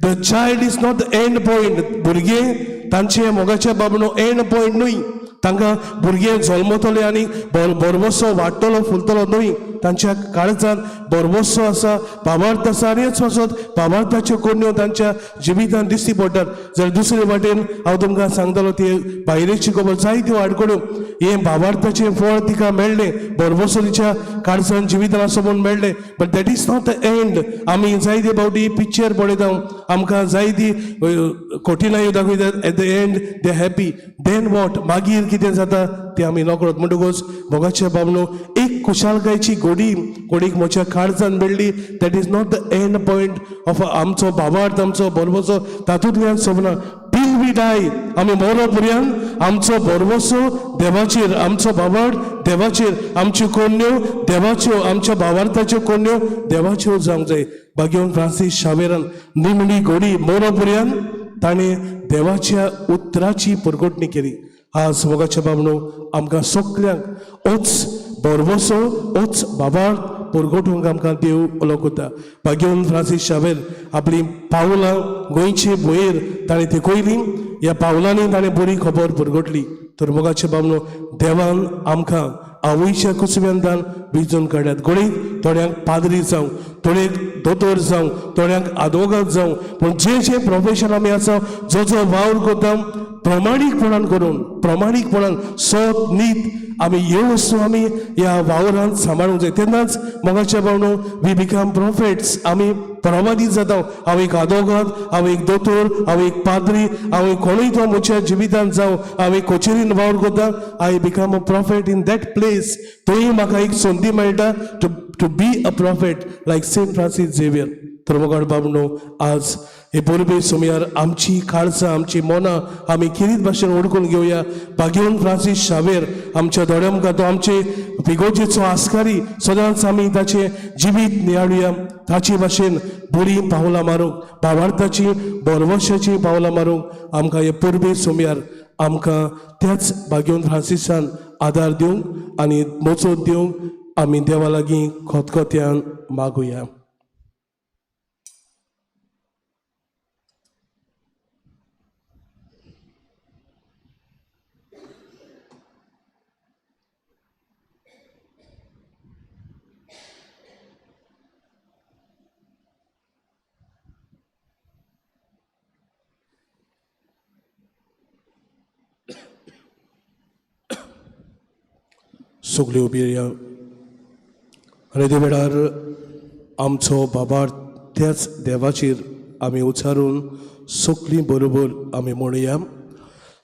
the child is not the end point. भुरगें तांचे मोगाच्या बाबनो एंड पॉयंट न्हय. तांकां भुरगें जल्मतलें आनी बरवसो वाडटलो फुलतलो न्हय. तांच्या काळजांत बरवसो आसा, भावार्थ आसा, आनी हेच पासत भावार्थाच्यो कोडण्यो तांच्या जिवितांत दिश्टी पडटात. जर दुसरे वाटेन हांव तुमकां सांगतलो ती बायलेची खबर जायत्यो आडखळ्यो, हें भावार्थाचें फळ तिका मेळ्ळें, बरवसो तिच्या काळजान जिवितान आसा म्हूण मेळ्ळें, but that is not the end. आमी जायते फावटी पिक्चर पळयता, आमकां जायती कठिनायो दाखयतात, at the end they happy, then what, मागीर कितें जाता तें आमी नकळत. म्हणटकूच मोगाच्या बाबनो एक खुशालकायची गोडी कोणीक म्हज्या काळजान मेळ्ळी, that is not the end point of आमचो भावार्थ, आमचो बरवसो तातूंतल्यान सोंपना. टील we die, आमी मरो पर्यंत आमचो भरवसो देवाचेर, आमचो भावार्थ देवाचेर, आमच्यो कोन्यो देवाच्यो, आमच्या भावार्थाच्यो कोन्यो देवाच्यो जावंक जाय. भाग्यवन फ्रांसीस शावेरान निमणी घोडी मरो पर्यंत ताणें देवाच्या उतराची पुरगोटणी केली. आज मोगाच्या बाबणो आमकां सगल्यांक ओच भरवसो, ओच भावार्थ पुरगोटूंक आमकां देव उलो करता. भाग्यवन फ्रांसीस शावेर आपली पावलां गोंयचे भुंयेर ताणें तेकयलीं, ह्या पावलांनी ताणें बरी खबर पुरगोटली. तर मोगाचे बाबणो देवान आमकां आवयच्या कुसव्यांतान विजून काडल्यात. घडये थोड्यांक पाद्री जावं, थोड्यांक दोतोर जावं, थोड्यांक आदवोगाद जावं, पूण जे जे प्रोफेशन आमी आसा, जो जो वावर करता प्रमाणीकपणान करून, प्रमाणीकपणान सत नीत आमी ह्यो वस्तू आमी ह्या वावरांत सांबाळूंक जाय. तेन्नाच मोगाच्या भावनो we become prophets, आमी प्रवादी जाता. हांव एक आदोगाद, हांव एक दोतोर, हांव एक पाद्री, हांव एक कोणूय तो म्हज्या जिवितांत जावं, हांव एक कचेरीन वावर करता, I become a prophet in that place. थंय म्हाका एक संदी मेळटा to be a prophet like Saint Francis Xavier. तर मोगाळ बाबनो आज हे बोरबे सोमयार आमची काळजां, आमची मनां आमी किरीत भाशेन ओडकून घेवया. भाग्यवन फ्रांसीस शावेर आमच्या दोळ्या मुखार, तो आमचे फिगोजेचो आस्कारी, सदांच आमी ताचें जिवीत नियाळुया. ताचे भाशेन बरीं पावलां मारूंक, भावार्थाची बरवशाची पावलां मारूंक आमकां हे परबे सोमयार आमकां त्याच भाग्यवन फ्रांसिसान आदार दिवंक आनी मोचोत दिवंक आमी देवा लागीं खतखत्यान मागुया. सगल्यो उबी आनी ते वेळार आमचो बाबार त्याच देवाचेर आमी उचारून सगळीं बरोबर आमी म्हणुया.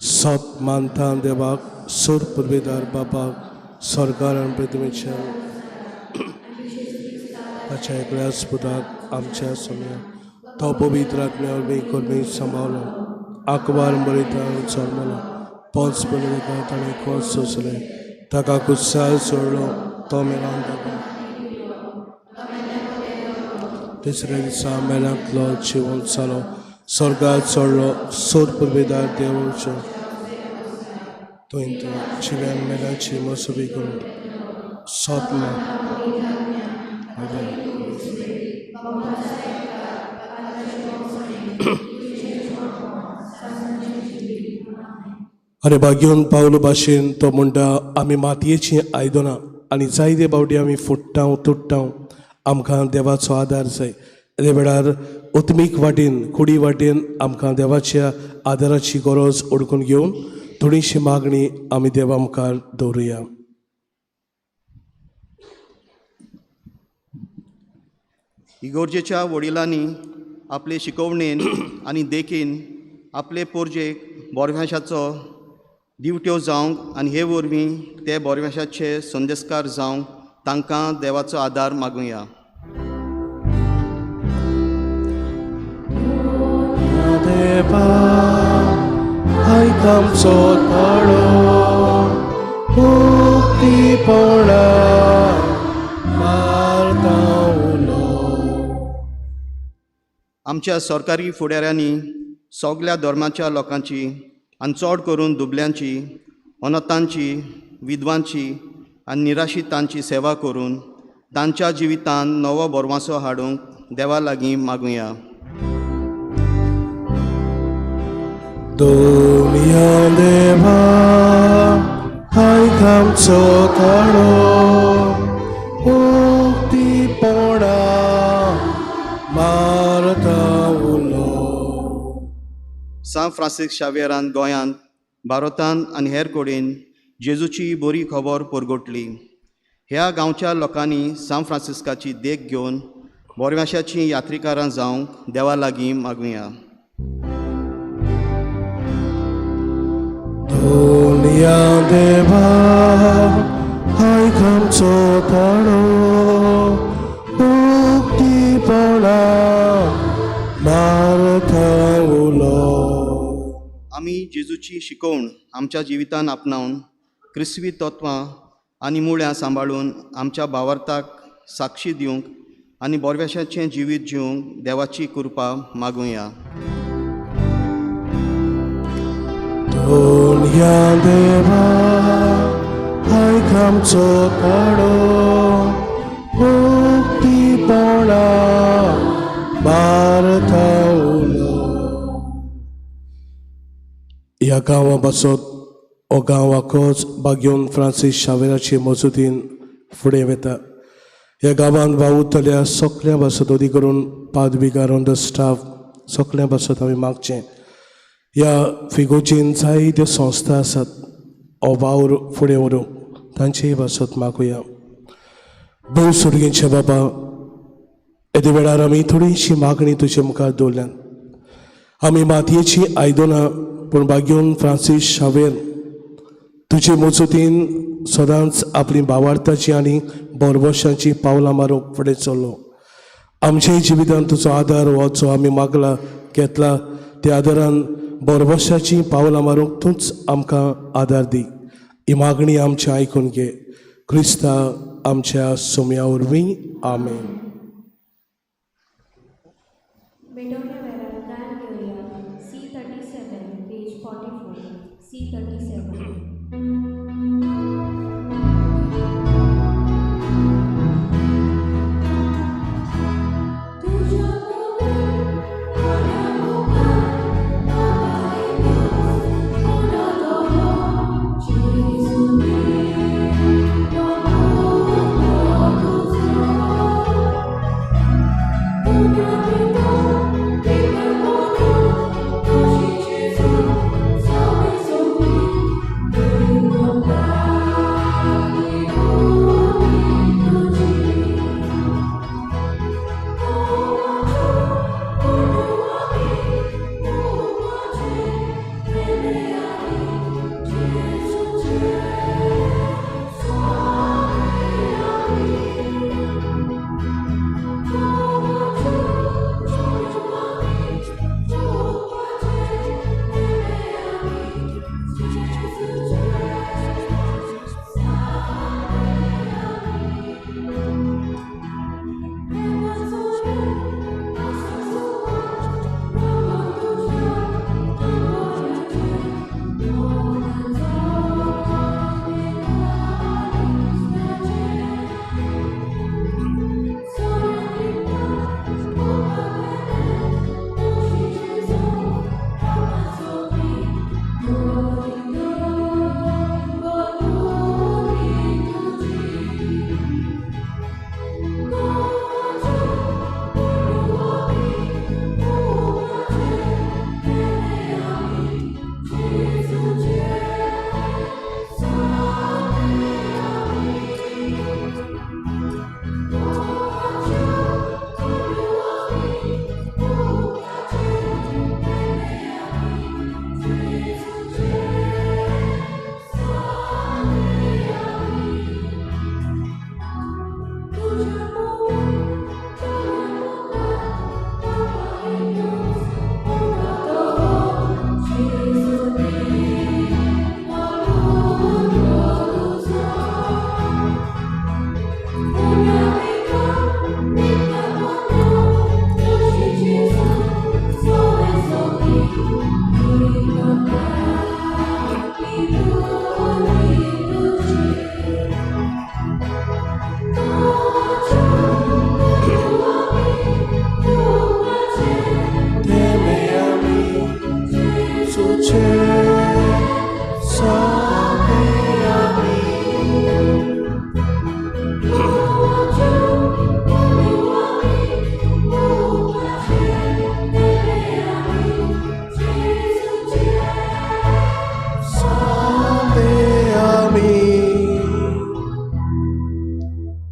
सत मानता देवाक, सोर पुर्वेदार बाबाक, सरकार आनी प्रतिमेच्या ताच्या एकल्याच पुताक आमच्या समया तो पवित्र आत्म्या वरवीं कोरमी सांबावलो आकबार बरयता जल्मलो पोंच पयले ताणें खोस सोंसलें ताका कुसार सोडलो तो मेलान ताका तिसऱ्या दिसा मेलांतलो जिवन जालो स्वर्गात चडलो सोद पुर्वेदार देवळचो थंय तो जिव्यान मेलाची मसुबी करून सोतलो. आनी भाग्योन पावलो भाशेन तो म्हणटा आमी मातयेचीं आयदनां आनी जायते फावटी आमी फुट्टाव तुट्टाव आमकां देवाचो आदार जाय. ते वेळार उत्मीक वाटेन कुडी वाटेन आमकां देवाच्या आदाराची गरज ओडकून घेवन थोडीशी मागणी आमी देवा मुखार दवरुया. इगोर्जेच्या वडिलांनी आपले शिकवणेन आनी देखीन आपले पोरजेक बोरव्यांशाचो दिवट्यो जावंक आनी हे वरवीं ते बोरव्यांशाचे संदेसकार जावंक तांकां देवाचो आदार मागुया. देवा आयक आमचो ताळो मुक्तीपणा मारता उलो. आमच्या सरकारी फुडाऱ्यांनी सगल्या धर्माच्या लोकांची आनी चड करून दुबल्यांची, अनाथांची, विधवांची आनी निराशितांची सेवा करून तांच्या जिवितांत नवो भरवासो हाडूंक देवा लागीं मागुया. दोनया देवा आयक आमचो ताळो मुक्तीपणा मारता उलो. सांत फ्रांसीस शावेरान गोंयांत, भारतांत आनी हेर कडेन जेजूची बरी खबर परगटली. ह्या गांवच्या लोकांनी सांत फ्रांसिस्काची देख घेवन बोरव्याशाचीं यात्रिकारां जावंक देवा लागीं मागुया. दोनया देवा आयक आमचो ताळो मुक्तीपणा मारता उलो. आमी जेजूची शिकवण आमच्या जिवितान आपणावन क्रिस्वी तत्वां आनी मुळ्यां सांबाळून आमच्या भावार्थाक साक्षी दिवंक आनी बोरव्याशाचें जिवीत जिवंक देवाची कृपा मागुया. दोनया देवा आयक आमचो ताळो मुक्तीपणा मारता उलो. ह्या गांवा पासत हो गांव आखोच बाग्योन फ्रांसीस शावेराचे मजतीन फुडें वता. ह्या गांवांत वावुरतल्या सगल्या पासत अदी करून पादविगार ऑन the staff सगल्या पासत आमी मागचें. ह्या फिगोजीन जायत्यो संस्था आसात हो वावर फुडें व्हरूंक तांचेय पासत मागुया. भोव सुरगेंचे बाबा येदे वेळार आमी थोडीशी मागणी तुजे मुखार दवरल्यात. आमी मातयेची आयदनां पूण बाग्योन फ्रांसीस शावेर तुजे मजतीन सदांच आपली भावार्थाची आनी बोरबोशाची पावलां मारूंक फुडें चल्लो. आमच्या जिवितांत तुजो आदार हो जो आमी मागला घेतला त्या आदारान बोरबोशाची पावलां मारूंक तूंच आमकां आदार दी. ही मागणी आमची आयकून घे क्रिस्ता आमच्या सोम्या वरवीं. आमेन. भेटवण्या वेळार गायन घेवया. C 37 page 44 C 37.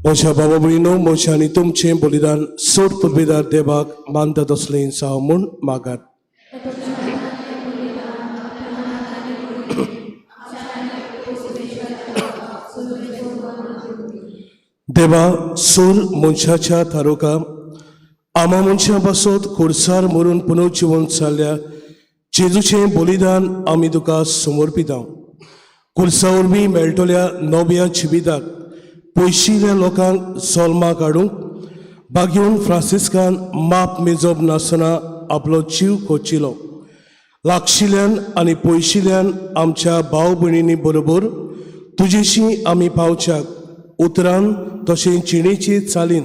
म्हज्या बाबा भयणीनो, म्हजें आनी तुमचें बलिदान सोड पुर्वेदार देवाक मानता तसलें जावं म्हूण मागात. देवा, सोर मनशाच्या थारोका आमा मनशां पासत खुर्सार मरून पुनर्जिवन जाल्ल्या जेजूचें बलिदान आमी तुका समर्पिता. खुर्सा वरवीं मेळटल्या नव्या जिविताक पयशिल्ल्या लोकांक जल्माक हाडूंक बागेवन फ्रांसिस्कान माप मेजप नासतना आपलो जीव खोचिलो. लागशिल्ल्यान आनी पयशिल्ल्यान आमच्या भाव भयणींनी बरोबर तुजेशी आमी पावच्याक उतरान तशें जिणेचे चालीन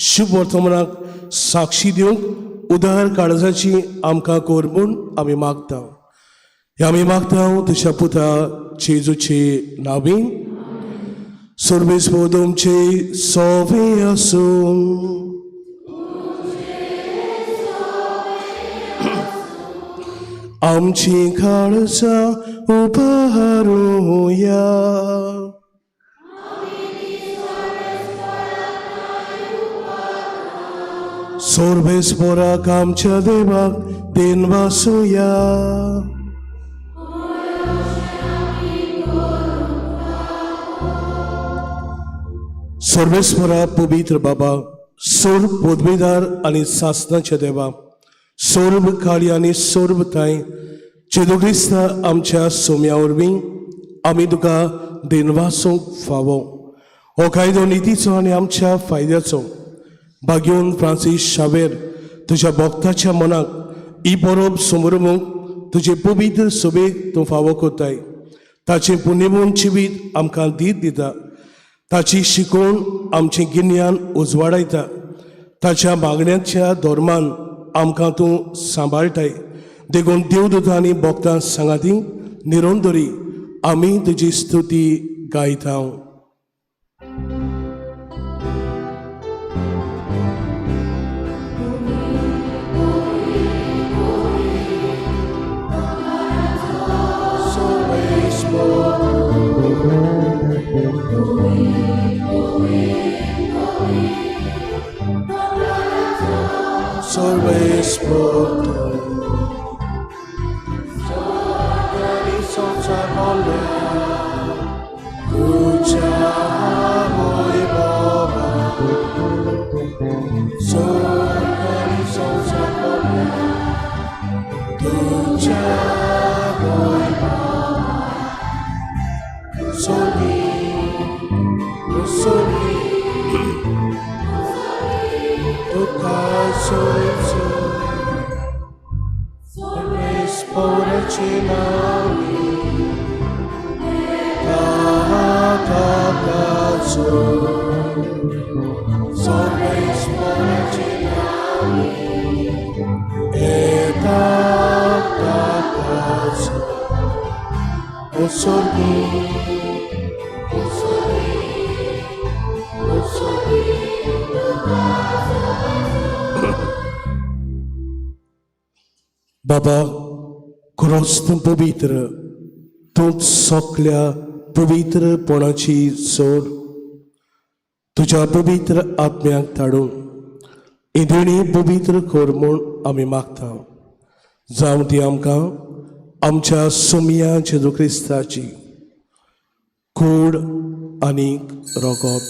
शुभ वर्तमानाक साक्षी दिवंक उदार काळजाची आमकां कर म्हूण आमी मागता. हे आमी मागता तुज्या पुता जेजूचे नावीन. सर्वेस तुमचे सोवे आसूं. आमची काळजां उबारुया. सोर्बेस्पोराक आमच्या देवाक देनवासुया. सर्वेस्परा पवित्र बाबा, सोर पदवीदार आनी सासनाच्या देवा, सोर्ब काळी आनी सोर्ब ताय जेजू क्रिस्ता आमच्या सोम्या वरवीं आमी तुका देनवासूंक फावो. हो कायदो नितीचो आनी आमच्या फायद्याचो. भाग्योन फ्रांसीस शावेर तुज्या भक्ताच्या मनाक ही परब समरमूंक तुजे पवित्र सभेक तूं फावो करताय. ताचें पुण्यमून जिवीत आमकां दीत दिता. ताची शिकवण आमचें गिन्यान उजवाडायता. ताच्या मागण्याच्या धर्मान आमकां तूं सांबाळटाय. देखून देवदूतां आनी भक्तां सांगाती निरंतरी आमी तुजी स्तुती गायता. Always बाबा, खरोच तूं पवित्र, तूं सगल्या पवित्रपणाची जोड. तुज्या पवित्र आत्म्याक धाडून इंद्रिणी पवित्र कर म्हूण आमी मागता. जावं ती आमकां आमच्या सोमया जेजू क्रिस्ताची कूड आनी रोगत.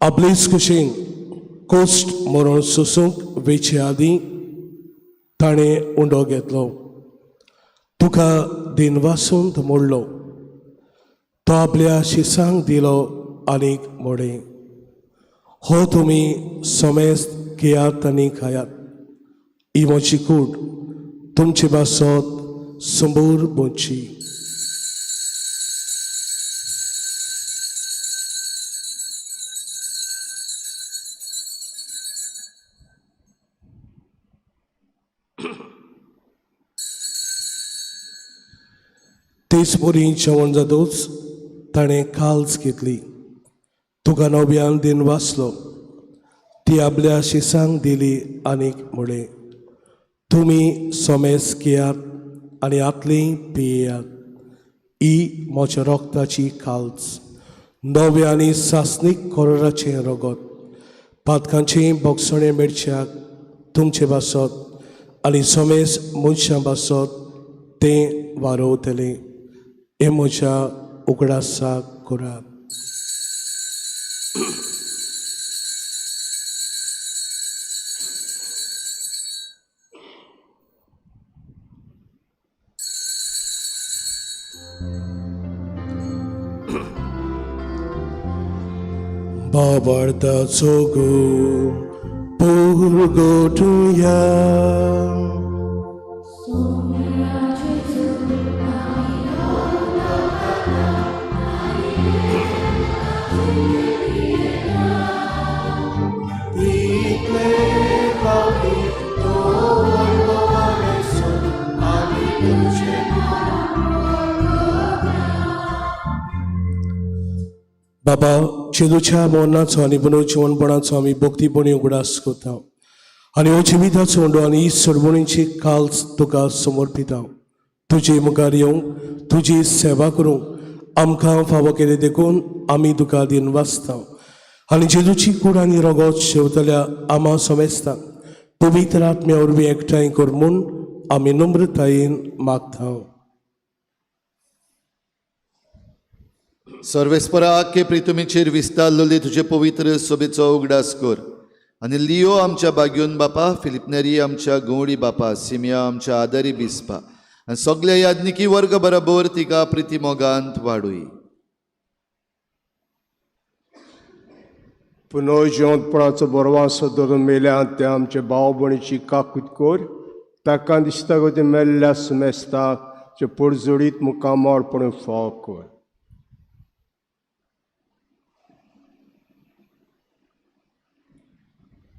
आपलेच कुशीन कोस्ट मरण सोसूंक वेचे आदीं ताणें उंडो घेतलो. तुका दिनवासून मोडलो. तो आपल्या शिसांक दिलो आनीक मोडे, हो तुमी समेस्त घेयात आनी खायात. ही म्हजी कूड तुमचे पासत समोर बोची. तेच परी जेवण जातूच ताणें काल्स घेतली. तुका नव्यान दिन वाचलो. ती आपल्या शिसांक दिली आनीक म्हळें, तुमी सोमेस घेयात आनी आतली पियेयात. ही म्हज्या रोगताची काल्च, नव्या आनी सासणीक कोरोराचें रगत, पातकांची भोगसणें मेळच्याक तुमचे बासत आनी समेस मनशां बासत तें वारोवतलें. हें म्हज्या उगडासाक करात. बाबार्ताचो गो पुरगोटुया. बाबा, जेजूच्या मरणाचो आनी पुनर्जिवनपणाचो आमी भक्तीपणी उगडास करता आनी हो जिविताचो उंडो आनी ही सरवणीची काल्च तुका समर्पिता. तुजे मुखार येवंक, तुजी सेवा करूंक आमकां फावो केली देखून आमी तुका दिन वाचता आनी जेजूची कूड आनी रगत शेवतल्या आमा समेस्ता पवित्र आत्म्या वरवीं एकठांय कर म्हूण आमी नम्रतायेन मागता. सर्वेस्परा आख्खे प्रितुमीचेर विस्तारलेली तुजे पवित्र सोबेचो उगडास कर आनी लियो आमच्या बाग्योन बापा, फिलिपनेरी आमच्या गवळी बापा, सिमिया आमच्या आदारी बिस्पा आनी सगल्या याज्ञिकी वर्ग बरोबर तिका प्रिती मोगांत वाडूय. पुनर्जिवंतपणाचो बरवासो धरून मेल्या ते आमचे भाव भयणीची काकूत कर, ताका दिसता गो ते मेल्ल्या सुमेस्ताक जे परजोडीत मुखामळपण फाव कर.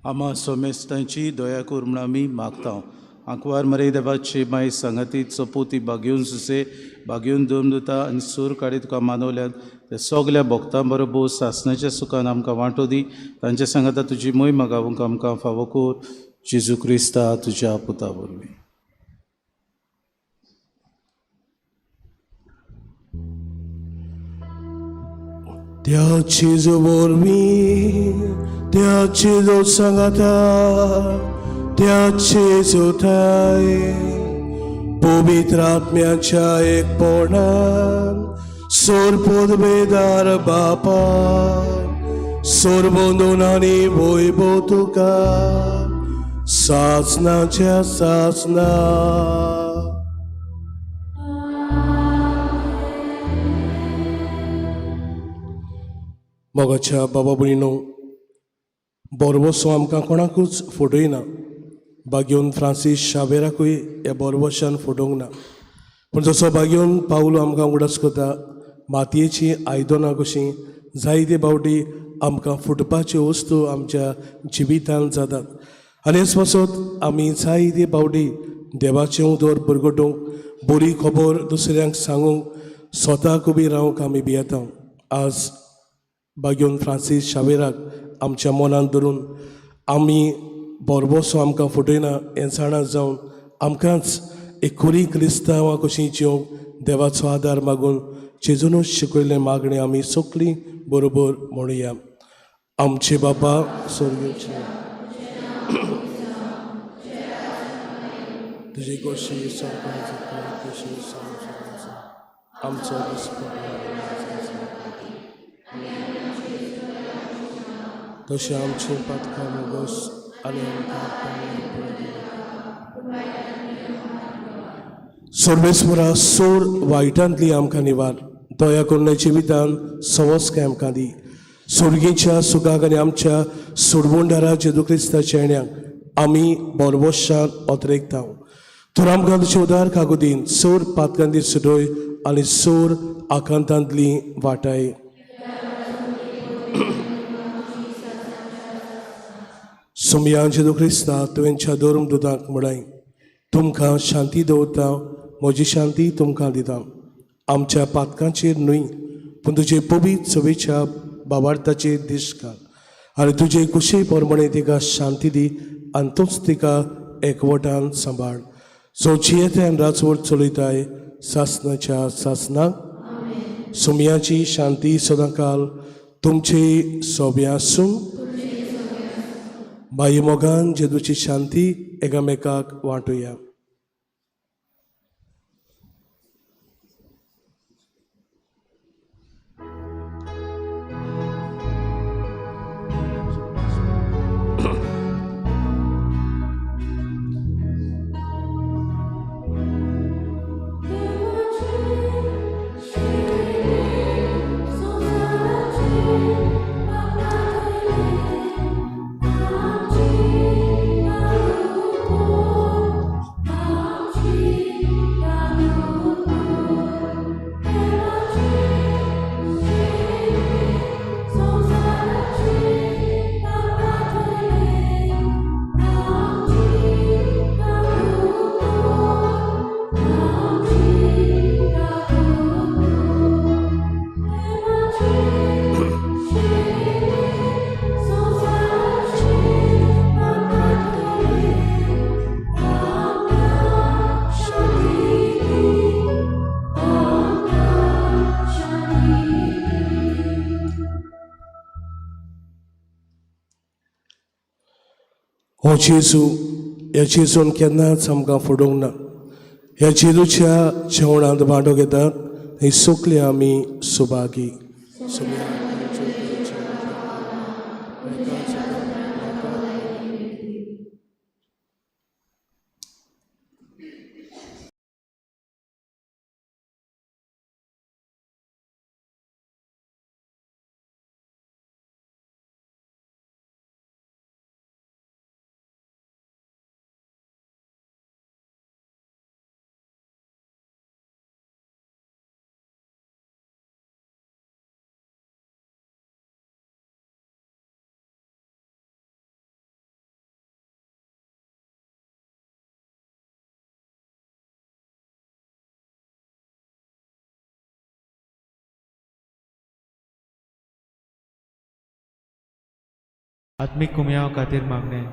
आमा सोमेस्तांची दया कर म्हूण आमी मागता. आंकवार मरे देवाची माय सांगाती चपोती बागेवन सुसे बागेवन दवरून दिता आनी सूर काडी तुका मानवल्यात ते सगल्या भक्तां बरोबर सासणाच्या सुखान आमकां वांटो दी. तांच्या सांगाता तुजी मोय मागावंक आमकां फावो कर, जेजू क्रिस्ता तुज्या पुता वरवीं. त्या जेजू वरवीं, त्या जेजू सांगाता, त्या जेजू ठाय पवित्र आत्म्याच्या एकपणान सोरपोदबेदार बापा, सोरबंदून आनी वैभव तुका सासनाच्या सासना. मोगाच्या बाबा भयणीनो, बोरवसो आमकां कोणाकूच फटयना. बागेवन फ्रांसीस शावेराकूय ह्या बोरवशान फटोवंक ना. पूण जसो बागेवन पावलो आमकां उगडास करता, मातयेचीं आयदनां कशीं जायते फावटी आमकां फुटपाच्यो वस्तू आमच्या जिवितांत जातात आनी हेच पासत आमी जायते फावटी देवाचें उदर परगटूंक, बरी खबर दुसऱ्यांक सांगूंक, स्वताक उबी रावंक आमी भियेता. आज बागेवन फ्रांसीस शावेराक आमच्या मनांत धरून आमी बोरबोसो आमकां फटयना हें जाणा जावन आमकांच एक खरी क्रिस्तांवां कशीं जिवंक देवाचो आदार मागून जेजूनच शिकयल्लें मागणें आमी सगळीं बरोबर म्हणुया. आमचे बापा स्वर्गाचे, तुजी गोशी आमचो तशें आमचें पातकां मोगोस आनी आमकां सर्वेस्वरा सोर वायटांतली आमकां निवार, दया करून जिवितान सवस्काय आमकां दी. सुर्गीच्या सुखाक आनी आमच्या सुरबुंडारा जेजू क्रिस्ताच्या येण्याक आमी बोरबोशान ओतरेकता. तर आमकां तुजे उदार कागुदीन सोर पातकांती सुटय आनी सोर आकांतांतली वाटाय. सोमया जेजू क्रिस्ता तुवेंच्या धर्म दुदाक म्हळाय, तुमकां शांती दवरता, म्हजी शांती तुमकां दिता. आमच्या पातकांचेर न्हय पूण तुजे पवित्र सभेच्या बाबार्थाचेर दीस घाल आनी तुजे कुशी प्रमाणे तिका शांती दी आनी तूंच तिका एकवटान सांबाळ. जो जियेते आनी राजवट चलयताय सासनाच्या सासनाक. सुमयाची शांती सदांकाल तुमचे सोब्या आसूं. बाई मोगान जेजूची शांती एकामेकाक वांटुया. हो जेजू, ह्या जेजून केन्नाच आमकां फुडोवंक ना. ह्या जेजूच्या जेवणांत वांटो घेतात ही सगळी आमी सुभागी. आत्मीक कुमयाव खातीर मागणें.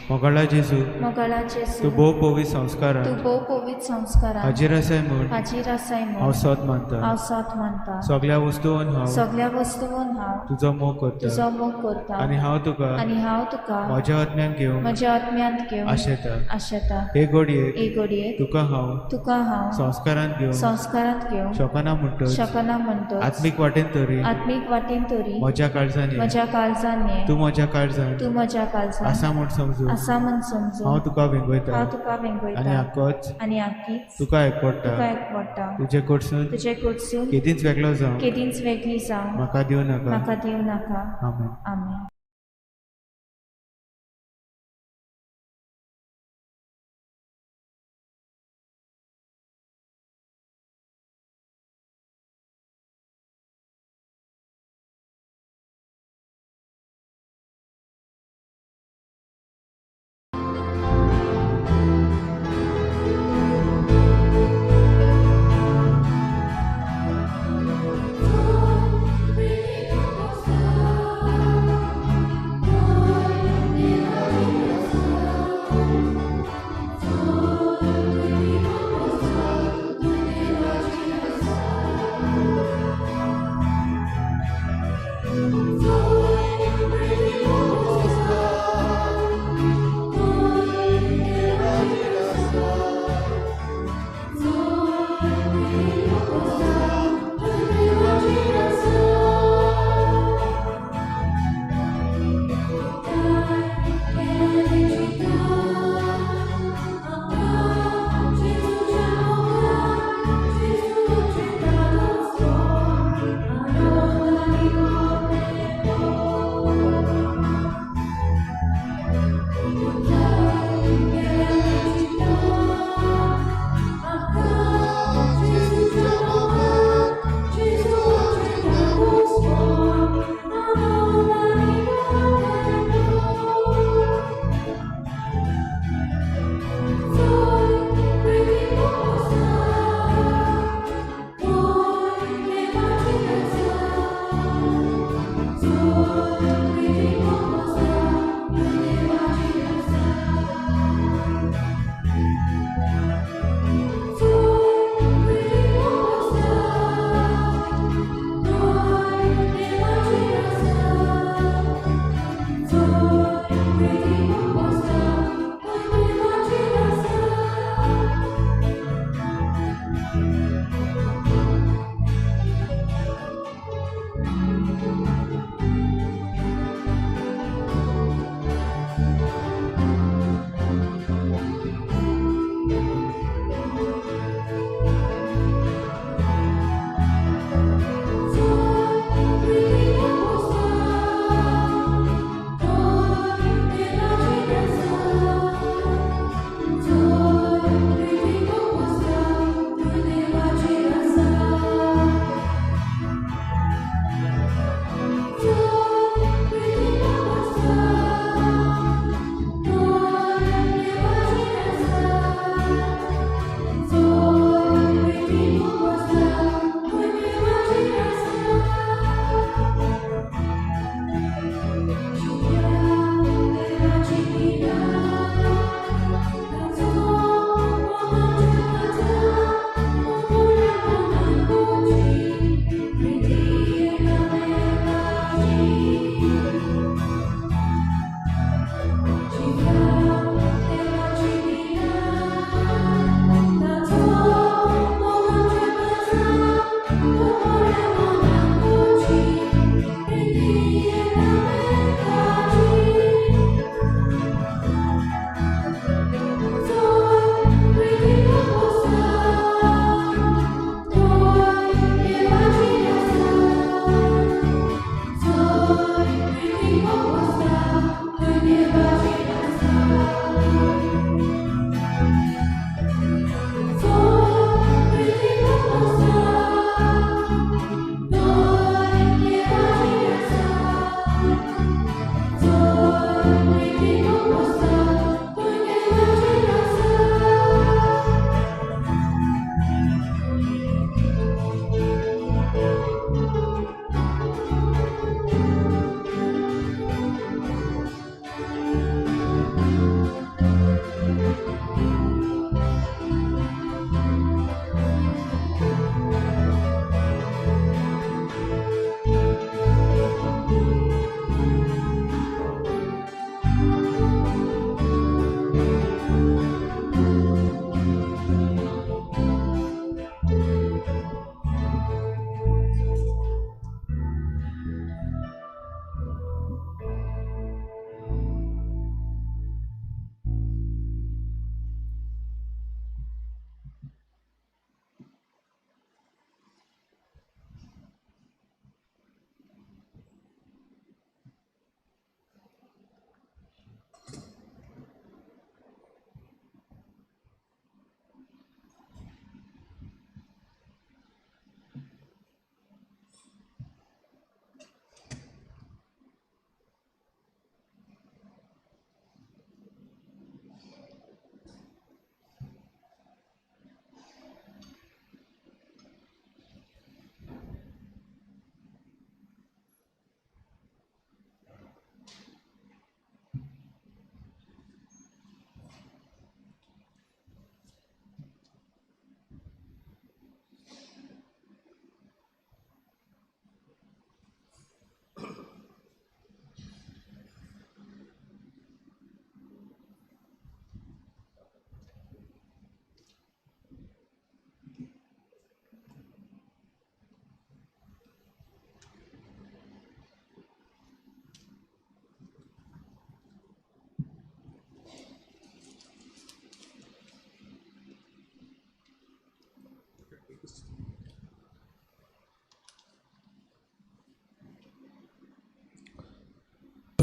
मोगाळा जेजू, मोगाळा जेजू, तूं भोव पवित्र संस्कारान, तूं भोव पवित्र संस्कारान हाजीर आसाय म्हूण, हाजीर आसाय म्हूण हांव सोद मानता, हांव सोद मानता. सगळ्या वस्तून हांव, सगळ्या वस्तून हांव तुजो मोग करता, तुजो मोग करता. आनी हांव तुका, आनी हांव तुका म्हज्या आत्म्यान घेवंक, म्हज्या आत्म्यांत घेवंक आशेता, आशेता. हे घडयेक, हे घडयेक तुका हांव, तुका हांव संस्कारांत घेवंक, संस्कारांत घेवंक शकना म्हणटच, शकना म्हणटच, आत्मीक वाटेन तरी, आत्मीक वाटेन तरी म्हज्या काळजान, म्हज्या काळजान ये, तूं म्हज्या काळजान, तूं म्हज्या काळजान आसा म्हूण समजून, आसा म्हूण समजून हांव तुका वेंगयता, हांव तुका वेंगयता. आनी आकोच, आनी आकीच तुका एकवडटा, तुका एकवडटा. तुजे कडसून, तुजे कडसून केदींच वेगळो जावं, केदींच वेगळी जावं म्हाका दिवं नाका, म्हाका दिवं नाका. आमेन. आमेन. Thank you.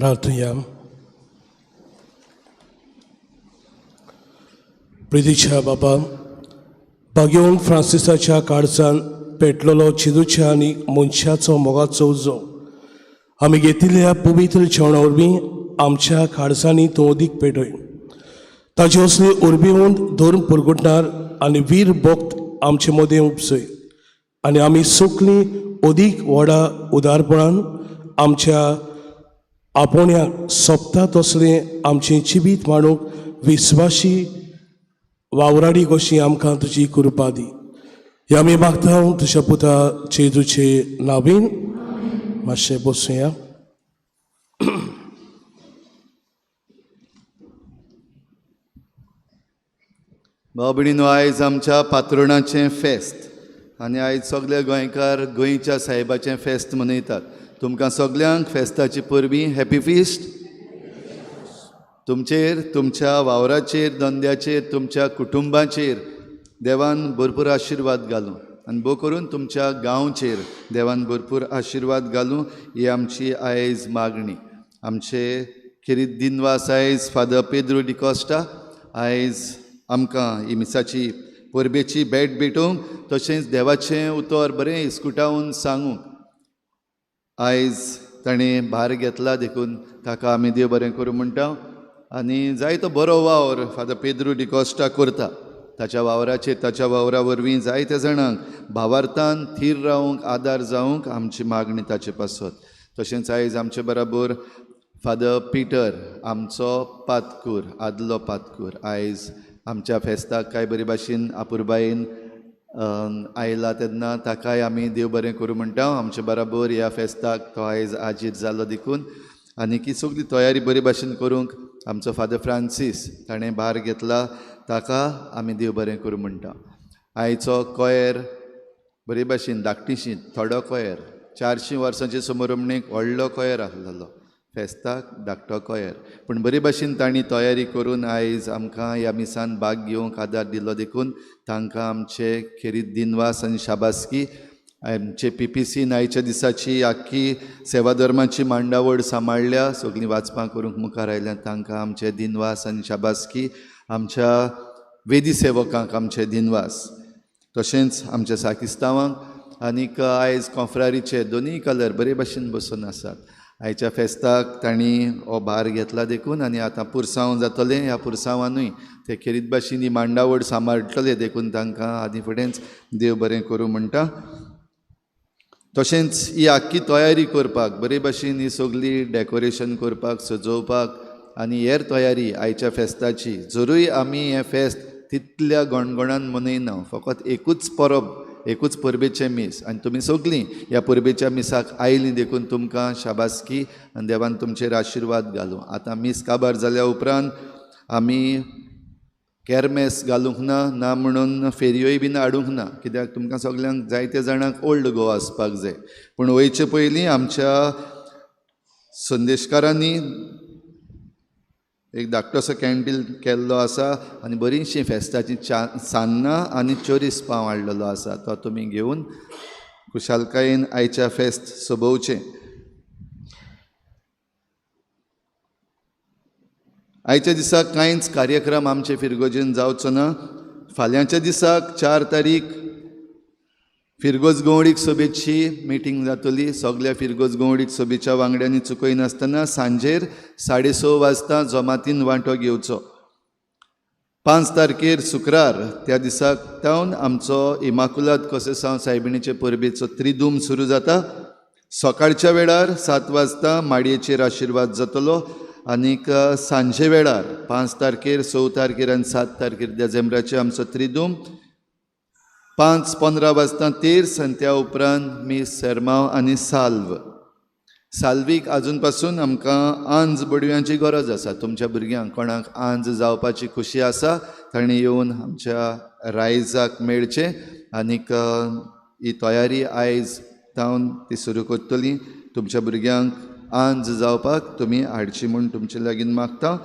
प्रार्थया. प्रितीच्या बाबा, भाग्योन फ्रांसिसाच्या काळजान पेटलेलो चिदूच्या आनी मनशाचो मोगाचो उजो आमी घेतिल्ल्या पवित्र जेवणा वरवीं आमच्या काळजांनी तूं अदीक पेटय. ताचे असली उर्बेवंत धर्म पुरगुटणार आनी वीर भक्त आमचे मदें उपसय आनी आमी सगलीं अदीक व्हडा उदारपणान आमच्या आपोवण्याक सोंपता तसलें आमचें जिवीत मांडूंक विस्वाशी वावराडी कशी आमकां तुजी कृपा दी. हे आमी मागता तुज्या पुता जेजूचे नावीन. मातशें बसुया. भाव भयणीनो, आयज आमच्या पात्रोणाचें फेस्त आनी आयज सगळे गोंयकार गोंयच्या साहेबाचें फेस्त मनयतात. तुमकां सगल्यांक फेस्ताची परबीं, हॅपी फिस्ट. तुमचेर, तुमच्या वावराचेर, धंद्याचेर, तुमच्या कुटुंबाचेर देवान भरपूर आशिर्वाद घालूं आनी भोव करून तुमच्या गांवचेर देवान भरपूर आशिर्वाद घालूं ही आमची आयज मागणी. आमचे खेरीत दिनवास आयज फादर पेद्रो डिकॉस्टा आयज आमकां ही मिसाची परबेची भेट भेटोवंक तशेंच देवाचें उतर बरें इस्कुटावन सांगूंक आयज ताणें भार घेतला देखून ताका आमी देव बरें करूं म्हणटा. आनी जायतो बरो वावर फादर पेद्रो डिकॉस्टा करता. ताच्या वावराचेर, ताच्या वावरा वरवीं जायत्या जाणांक भावार्थान थीर रावंक आदार जावंक आमची मागणी ताचे पासत. तशेंच आयज आमचे बराबर फादर पिटर आमचो पातकूर, आदलो पातकूर, आयज आमच्या फेस्ताक कांय बरे भाशेन आपुरबायेन आयला तेन्ना ताकाय आमी देव बरें करूं म्हणटा. आमचे बराबर ह्या फेस्ताक तो आयज आजीर जालो देखून आनी की सगली तयारी बरे भाशेन करूंक आमचो फादर फ्रांसीस ताणें भार घेतला ताका आमी देव बरें करूं म्हणटा. आयचो कोयर बरे भाशेन धाकटीशी थोडो कोयर, 400 वर्सांचे समरमणेक व्हडलो कोयर आसलेलो, फेस्ताक धाकटो कोयर, पूण बरे भाशेन तांणी तयारी करून आयज आमकां ह्या मिसान भाग घेवंक आदार दिलो देखून तांकां आमचे खेरीत दिनवास आनी शाबासकी. आमचे पी पी सीन आयच्या दिसाची आख्खी सेवा धर्माची मांडावळ सांबाळ्ळ्या, सगळीं वाचपां करूंक मुखार आयल्या, तांकां आमचे दिनवास आनी शाबासकी. आमच्या वेदी सेवकांक आमचे दिनवास, तशेंच आमच्या साकिस्तांवांक आनीक आयज कॉफ्रारीचे दोनूय कलर बरे भाशेन बसून आसात. आयच्या फेस्ताक तांणी हो भार घेतला देखून आनी आतां पुरसांव जातलें, ह्या पुरसांवानूय ते खेरीत भाशेन ही मांडावळ सांबाळटले देखून तांकां आदी फुडेंच देव बरें करूं म्हणटा. तशेंच ही आख्खी तयारी करपाक बरे भाशेन ही सगली डेकोरेशन करपाक, सजोवपाक आनी हेर तयारी आयच्या फेस्ताची, जरूय आमी हें फेस्त तितल्या गणगणान मनयना, फकत एकूच परब, एकूच परबेचें मीस आनी तुमी सगलीं ह्या परबेच्या मिसाक आयलीं देखून तुमकां शाबासकी आनी देवान तुमचेर आशिर्वाद घालूं. आतां मीस काबार जाल्या उपरांत आमी केरमेस घालूंक ना, ना म्हणून फेरयोय बीन हाडूंक ना, कित्याक तुमकां सगल्यांक जायत्या जाणांक ओल्ड गोवा आसपाक जाय. पूण वयचे पयलीं आमच्या संदेशकारांनी एक धाकटोसो कॅन्डील केल्लो आसा आनी बरीचशीं फेस्ताचीं सान्नां आनी चोरीस पाव हाडलेलो आसा, तो तुमी घेवन खुशालकायेन आयच्या फेस्त सोबोवचें. आयच्या दिसाक कांयच कार्यक्रम आमचे फिरगोजेन जावचो ना. फाल्यांच्या दिसाक 4 तारीख फिरगोज गवळीक सभेची मिटींग जातली. सगल्या फिरगोज गवळीक सभेच्या वांगड्यांनी चुकयनासतना सांजेर 6:30 वाजता जमातीन वांटो घेवचो. 5 तारखेर शुक्रार त्या दिसाक तावन आमचो इमाकुलाद कोसेसांव सायबिणीचे परबेचो त्रिदूम सुरू जाता. सकाळच्या वेळार 7 वाजता माडयेचेर आशिर्वाद जातलो आनीक सांजे वेळार 5 तारखेर, 6 तारखेर आनी 7 तारखेर देझेंब्राचे आमचो त्रिदूम 5:15 वाजता तेर्स आनी त्या उपरांत मीस, सेरमांव आनी साल्व. साल्वीक आजून पासून आमकां आंज बडव्यांची गरज आसा. तुमच्या भुरग्यांक कोणाक आंज जावपाची खुशी आसा तांणी येवन आमच्या रायजाक मेळचें आनीक ही तयारी आयज तावन ती सुरू करतली. तुमच्या भुरग्यांक आंज जावपाक तुमी हाडची म्हूण तुमचे लागीं मागता.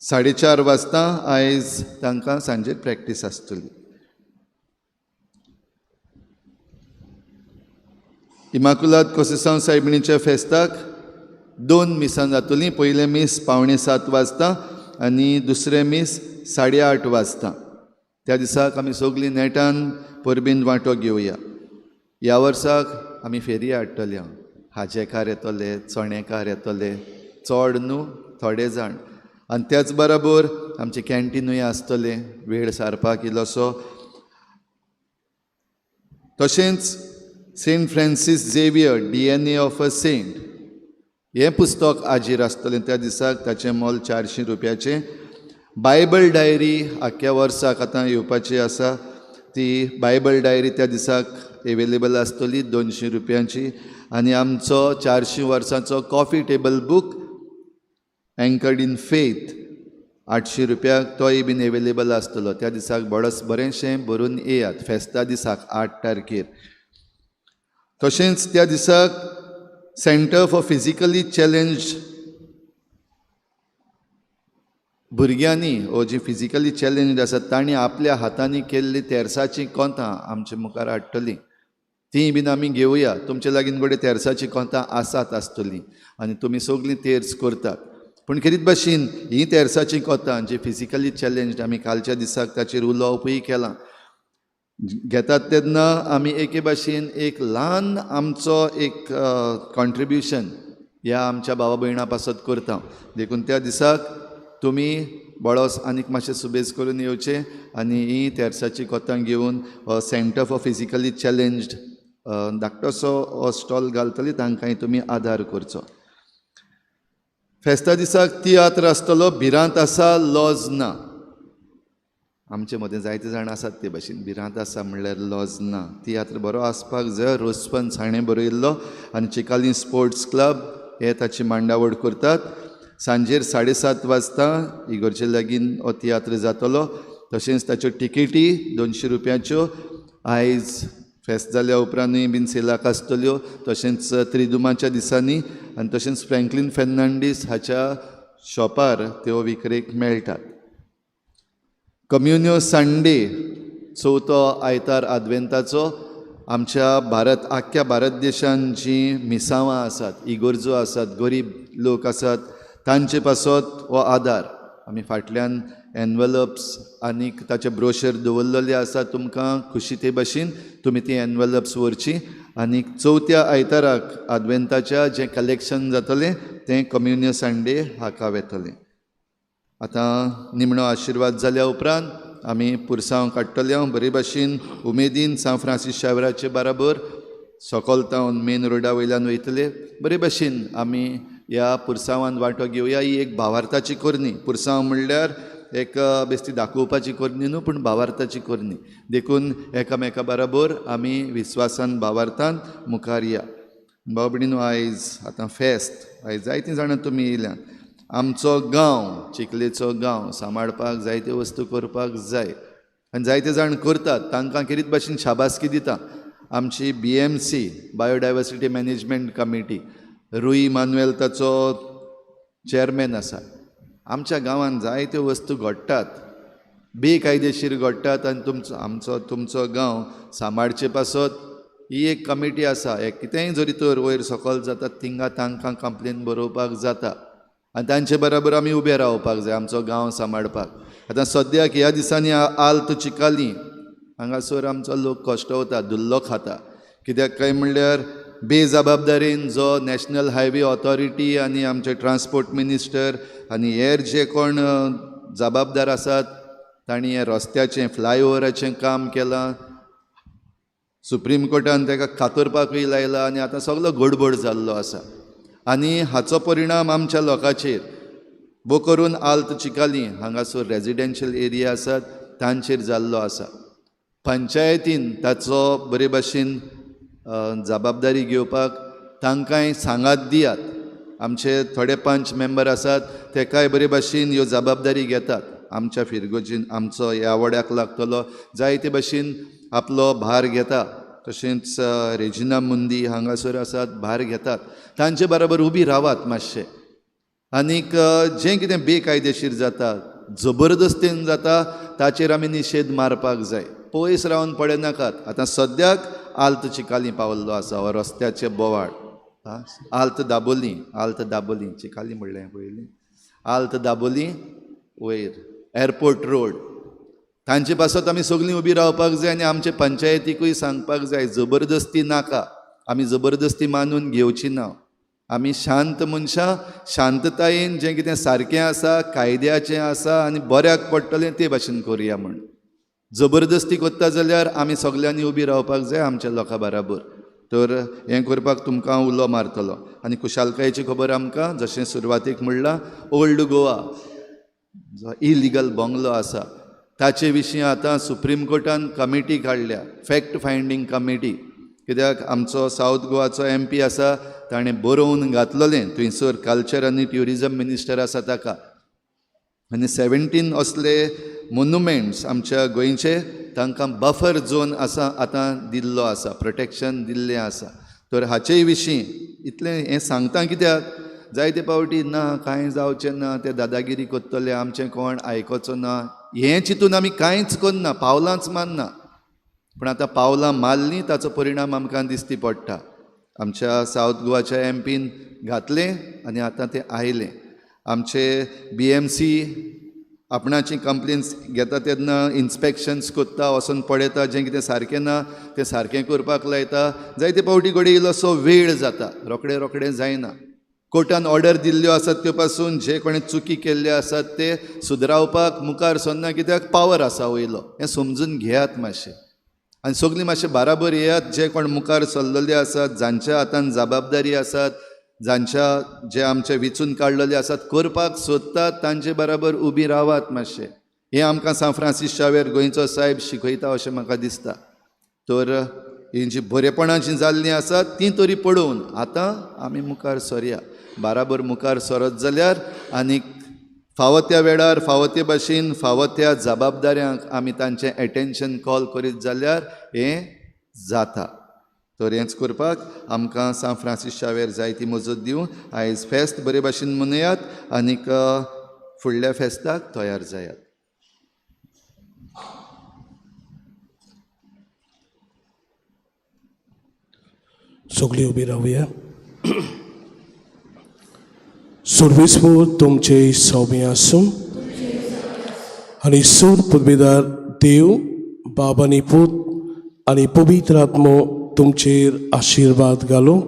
4:30 वाजता आयज तांकां सांजे प्रॅक्टीस आसतली. इमाकुलाद कोसेसांव सायबिणीच्या फेस्ताक 2 मिसां जातलीं. पयलें मीस 6:45 वाजता आनी दुसरें मीस 8:30 वाजता. त्या दिसाक आमी सगळीं नेटान परबीन वांटो घेवया. ह्या वर्साक आमी फेरी हाडटले, हाजेकार येतले, चणेकार येतले, चड न्हू थोडे जाण. आनी त्याच बराबर आमचें कॅन्टीनूय आसतलें वेळ सारपाक इल्लोसो. तशेंच Saint Francis Xavier DNA of a saint हें पुस्तक हाजीर आसतलें त्या दिसाक. ताचें मोल 400 रुपयाचें. बायबल डायरी आख्ख्या वर्साक आतां येवपाची आसा, ती बायबल डायरी त्या दिसाक एवेलेबल आसतली 200 रुपयांची. आनी आमचो 400 वर्सांचो coffee table book anchored in faith 800 रुपयाक तोय बीन एवेलेबल आसतलो. त्या दिसाक बडस बरेंशें भरून येयात फेस्ता दिसाक 8 तारखेर. तशेंच त्या दिसाक सेंटर फॉर फिजिकली चॅलेंज भुरग्यांनी ओ जी फिजिकली चॅलेंज आसात तांणी आपल्या हातांनी केल्ली तेरसाचीं कोंतां आमचे मुखार हाडटलीं, तीं बीन आमी घेवया. तुमचे लागीं घडये तेरसाचीं कोंतां आसात आसतलीं आनी तुमी सगळीं तेर्स करतात, पूण खेरीत भाशेन हीं तेरसाचीं कोंतां जी फिजिकली चॅलेंज आमी कालच्या दिसाक ताचेर उलोवपूय केलां घेतात तेन्ना आमी एके भाशेन एक ल्हान आमचो एक कॉन्ट्रिब्युशन ह्या आमच्या भावा भयणां पासत करता. देखून त्या दिसाक तुमी बळोस आनीक मातशें सुबेज करून येवचें आनी ही तेरसाची कोतां घेवन सेंटर फॉर फिजिकली चॅलेंज्ड धाकटोसो हो स्टॉल घालतली, तांकांय तुमी आदार करचो. फेस्ता दिसाक तियात्र आसतलो, भिरांत आसा लॉज ना. आमचे मदें जायते जाण आसात ते भाशेन, भिरांत आसा म्हणल्यार लॉज ना. तियात्र बरो आसपाक जाय. रोजपन्स हाणें बरयल्लो आनी चिकाली स्पोर्ट्स क्लब हे ताची मांडावळ करतात. सांजेर 7:30 वाजता इगोर्जे लागीं हो तियात्र जातलो. तशेंच ताच्यो टिकेटी 200 रुपयांच्यो आयज फेस्त जाल्या उपरांतूय बीन सेलाक आसतल्यो. तशेंच त्रिदुमाच्या दिसांनी आनी तशेंच फ्रँकलीन फेर्नांडीस हाच्या शॉपार त्यो विक्रेक मेळटात. कम्युन्यो संडे चवथो आयतार आदवेंताचो आमच्या भारत आख्ख्या भारत देशान जीं मिसांवां आसात, इगोर्जो आसात, गरीब लोक आसात तांचे पासत हो आदार. आमी फाटल्यान एनवलप्स आनीक ताचे ब्रोशर दवरलेले आसा तुमकां खुशी ते भाशेन तुमी ती एनवलप्स व्हरची. आनीक चवथ्या आयताराक आदवेंताच्या जें कलेक्शन जातलें तें कम्युन्यो संडे हाका वेतलें. आतां निमणो आशिर्वाद जाल्या उपरांत आमी पुरसांव काडटले बरे भाशेन उमेदीन सांत फ्रांसीस शावराचे बराबर सकल तावन मेन रोडा वयल्यान वयतले. बरे भाशेन आमी ह्या पुरसांवान वांटो घेवया. ही एक भावार्थाची करणी. पुरसांव म्हणल्यार एक बेश्टी दाखोवपाची करणी न्हू, पूण भावार्थाची करणी. देखून एकामेका बराबर आमी विस्वासान भावार्थान मुखार या. भाव भयणीनो, आयज आतां फेस्त, आयज जायतीं जाणां तुमी येयल्यात. आमचो गांव चिखलेचो गांव सांबाळपाक जायत्यो वस्तू करपाक जाय आनी जायते जाण करतात, तांकां खेरीत भाशेन शाबासकी दिता. आमची BMC biodiversity management committee, Rui Manuel ताचो चेअरमॅन आसा. आमच्या गांवांत जायत्यो वस्तू घडटात, बेकायदेशीर घडटात आनी तुमचो आमचो तुमचो गांव सांबाळचे पासत ही एक कमिटी आसा. एक कितेंय जरी तर वयर सकयल जाता थिंगा तांकां कंप्लेन बरोवपाक जाता आनी तांचे बराबर आमी उबे रावपाक जाय आमचो गांव सांबाळपाक. आतां सद्याक ह्या दिसांनी आल्त चिकाली हांगासर आमचो लोक कश्टवता, धुल्लो खाता. कित्याक काय म्हणल्यार बेजबाबदारीन जो नॅशनल हायवे ऑथॉरिटी आनी आमचे ट्रान्सपोर्ट मिनिस्टर आनी हेर जे कोण जबाबदार आसात तांणी हें रस्त्याचें फ्लायओवराचें काम केलां. सुप्रीम कोर्टान ताका कातरपाकूय लायला आनी आतां सगलो गडबड जाल्लो आसा आनी हाचो परिणाम आमच्या लोकांचेर भो करून आल्त चिकाली हांगासर रेजिडेन्शियल एरिया आसात तांचेर जाल्लो आसा. पंचायतीन ताचो बरे भाशेन जबाबदारी घेवपाक तांकांय सांगात दियात. आमचे थोडे पंच मेंबर आसात तेकाय बरे भाशेन ह्यो जबाबदारी घेतात. आमच्या फिरगोजीन आमचो ह्या वड्याक लागतलो जायते भाशेन आपलो भार घेता. तशेंच रेजिना मुंदी हांगासर आसात, भार घेतात, तांचे बराबर उबी रावात मातशें. आनीक जें कितें बेकायदेशीर जाता, जबरदस्तेन जाता ताचेर आमी निशेध मारपाक जाय. पयस रावन पळयनाकात. आतां सद्याक आल्त चिकाली पावल्लो आसा हो रस्त्याचे बोवाळ. आल्त दाबोली, आल्त दाबोली चिकाली म्हणलें पयलीं, आल्त दाबोली वयर एअरपोर्ट रोड, तांचे पासत आमी सगळीं उबी रावपाक जाय आनी आमचे पंचायतीकूय सांगपाक जाय जबरदस्ती नाका, आमी जबरदस्ती मानून घेवची ना. आमी शांत मनशां शांततायेन जें कितें सारकें आसा, कायद्याचें आसा आनी बऱ्याक पडटलें ते भाशेन करुया म्हूण. जबरदस्ती करता जाल्यार आमी सगल्यांनी उबी रावपाक जाय आमच्या लोकां बराबर. तर हें करपाक तुमकां हांव उलो मारतलो. आनी खुशालकायेची खबर आमकां जशें सुरवातीक म्हणलां, ओल्ड गोवा जो इलिगल बंगलो आसा ताचे विशीं आतां सुप्रीम कोर्टान कमिटी काडल्या, फॅक्ट फायंडींग कमिटी. कित्याक आमचो सावथ गोवाचो MP आसा ताणें बरोवन घातलेलें, थंयसर कल्चर आनी ट्युरिजम मिनिस्टर आसा ताका, आनी 17 असले मोनुमेंट्स आमच्या गोंयचे तांकां बफर झोन आसा आतां दिल्लो आसा, प्रोटेक्शन दिल्लें आसा. तर हाचेय विशीं इतलें हें सांगता कित्याक जायते पावटी ना कांय जावचें ना, ते दादागिरी करतले, आमचें कोण आयकोचो ना, हें चिंतून आमी कांयच करना, पावलांच मारना. पूण आतां पावलां मारलीं ताचो परिणाम आमकां दिसती पडटा. आमच्या सावथ गोवाच्या MPन घातलें आनी आतां तें आयलें. आमचे BMC आपणाची कंप्लेन्स घेता तेन्ना इन्स्पेक्शन्स करता, वचून पळयता जें कितें सारकें ना तें सारकें करपाक लायता. जायते पावटी घडये इल्लोसो वेळ जाता, रोखडें रोखडें जायना. कोर्टान ऑर्डर दिल्ल्यो आसात त्यो पासून जे कोणें चुकी केल्ल्यो आसात ते सुदरावपाक मुखार सरना, कित्याक पावर आसा वयलो, हें समजून घेयात मातशें. आनी सगळीं मातशें बाराबर येयात, जे कोण मुखार सरलेले आसात, जांच्या हातान जबाबदारी आसात, जांच्या जे आमचे विचून काडलेले आसात, करपाक सोदतात तांचे बराबर उबी रावात मातशें. हें आमकां सांत फ्रांसीस शावेर गोंयचो सायब शिकयता अशें म्हाका दिसता. तर हीं जीं बरेपणां जीं जाल्लीं आसात तीं तरी पळोवन आतां आमी मुखार सरया. बाराबर मुखार सरत जाल्यार आनीक फावो त्या वेळार फावो ते भाशेन फावो त्या जबाबदाऱ्यांक आमी तांचें एटेन्शन कॉल करीत जाल्यार हें जाता. तर हेंच करपाक आमकां सांत फ्रांसीस शावेर जायती मजत दिवन आयज फेस्त बरे भाशेन मनयात आनीक फुडल्या फेस्ताक तयार जायात. सगळीं उबी रावया. सुर्वेसपूर तुमचे सौम्य आसूं आनी सूर पुर्वेदार देव बाब आनी पूत आनी पवित्र आत्मो तुमचेर आशिर्वाद घालूं.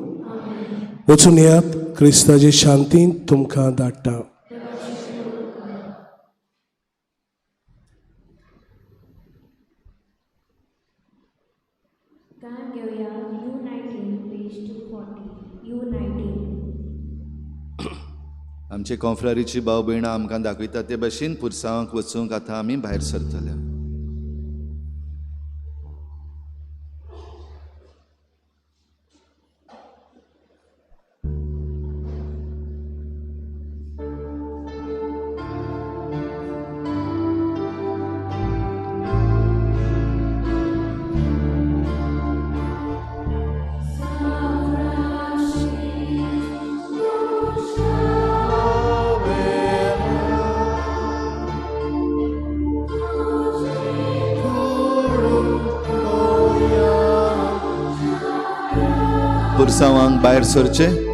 वचून येयात, क्रिस्ताचे शांतीन तुमकां धाडटा. गान घेवया U19 page 240 U19. आमचे कॉन्फ्रारीची भाव भयणां आमकां दाखयता ते भाशेन पुरसांवाक वचूंक आतां आमी भायर सरतले. पुरसांवांक भायर सरचें.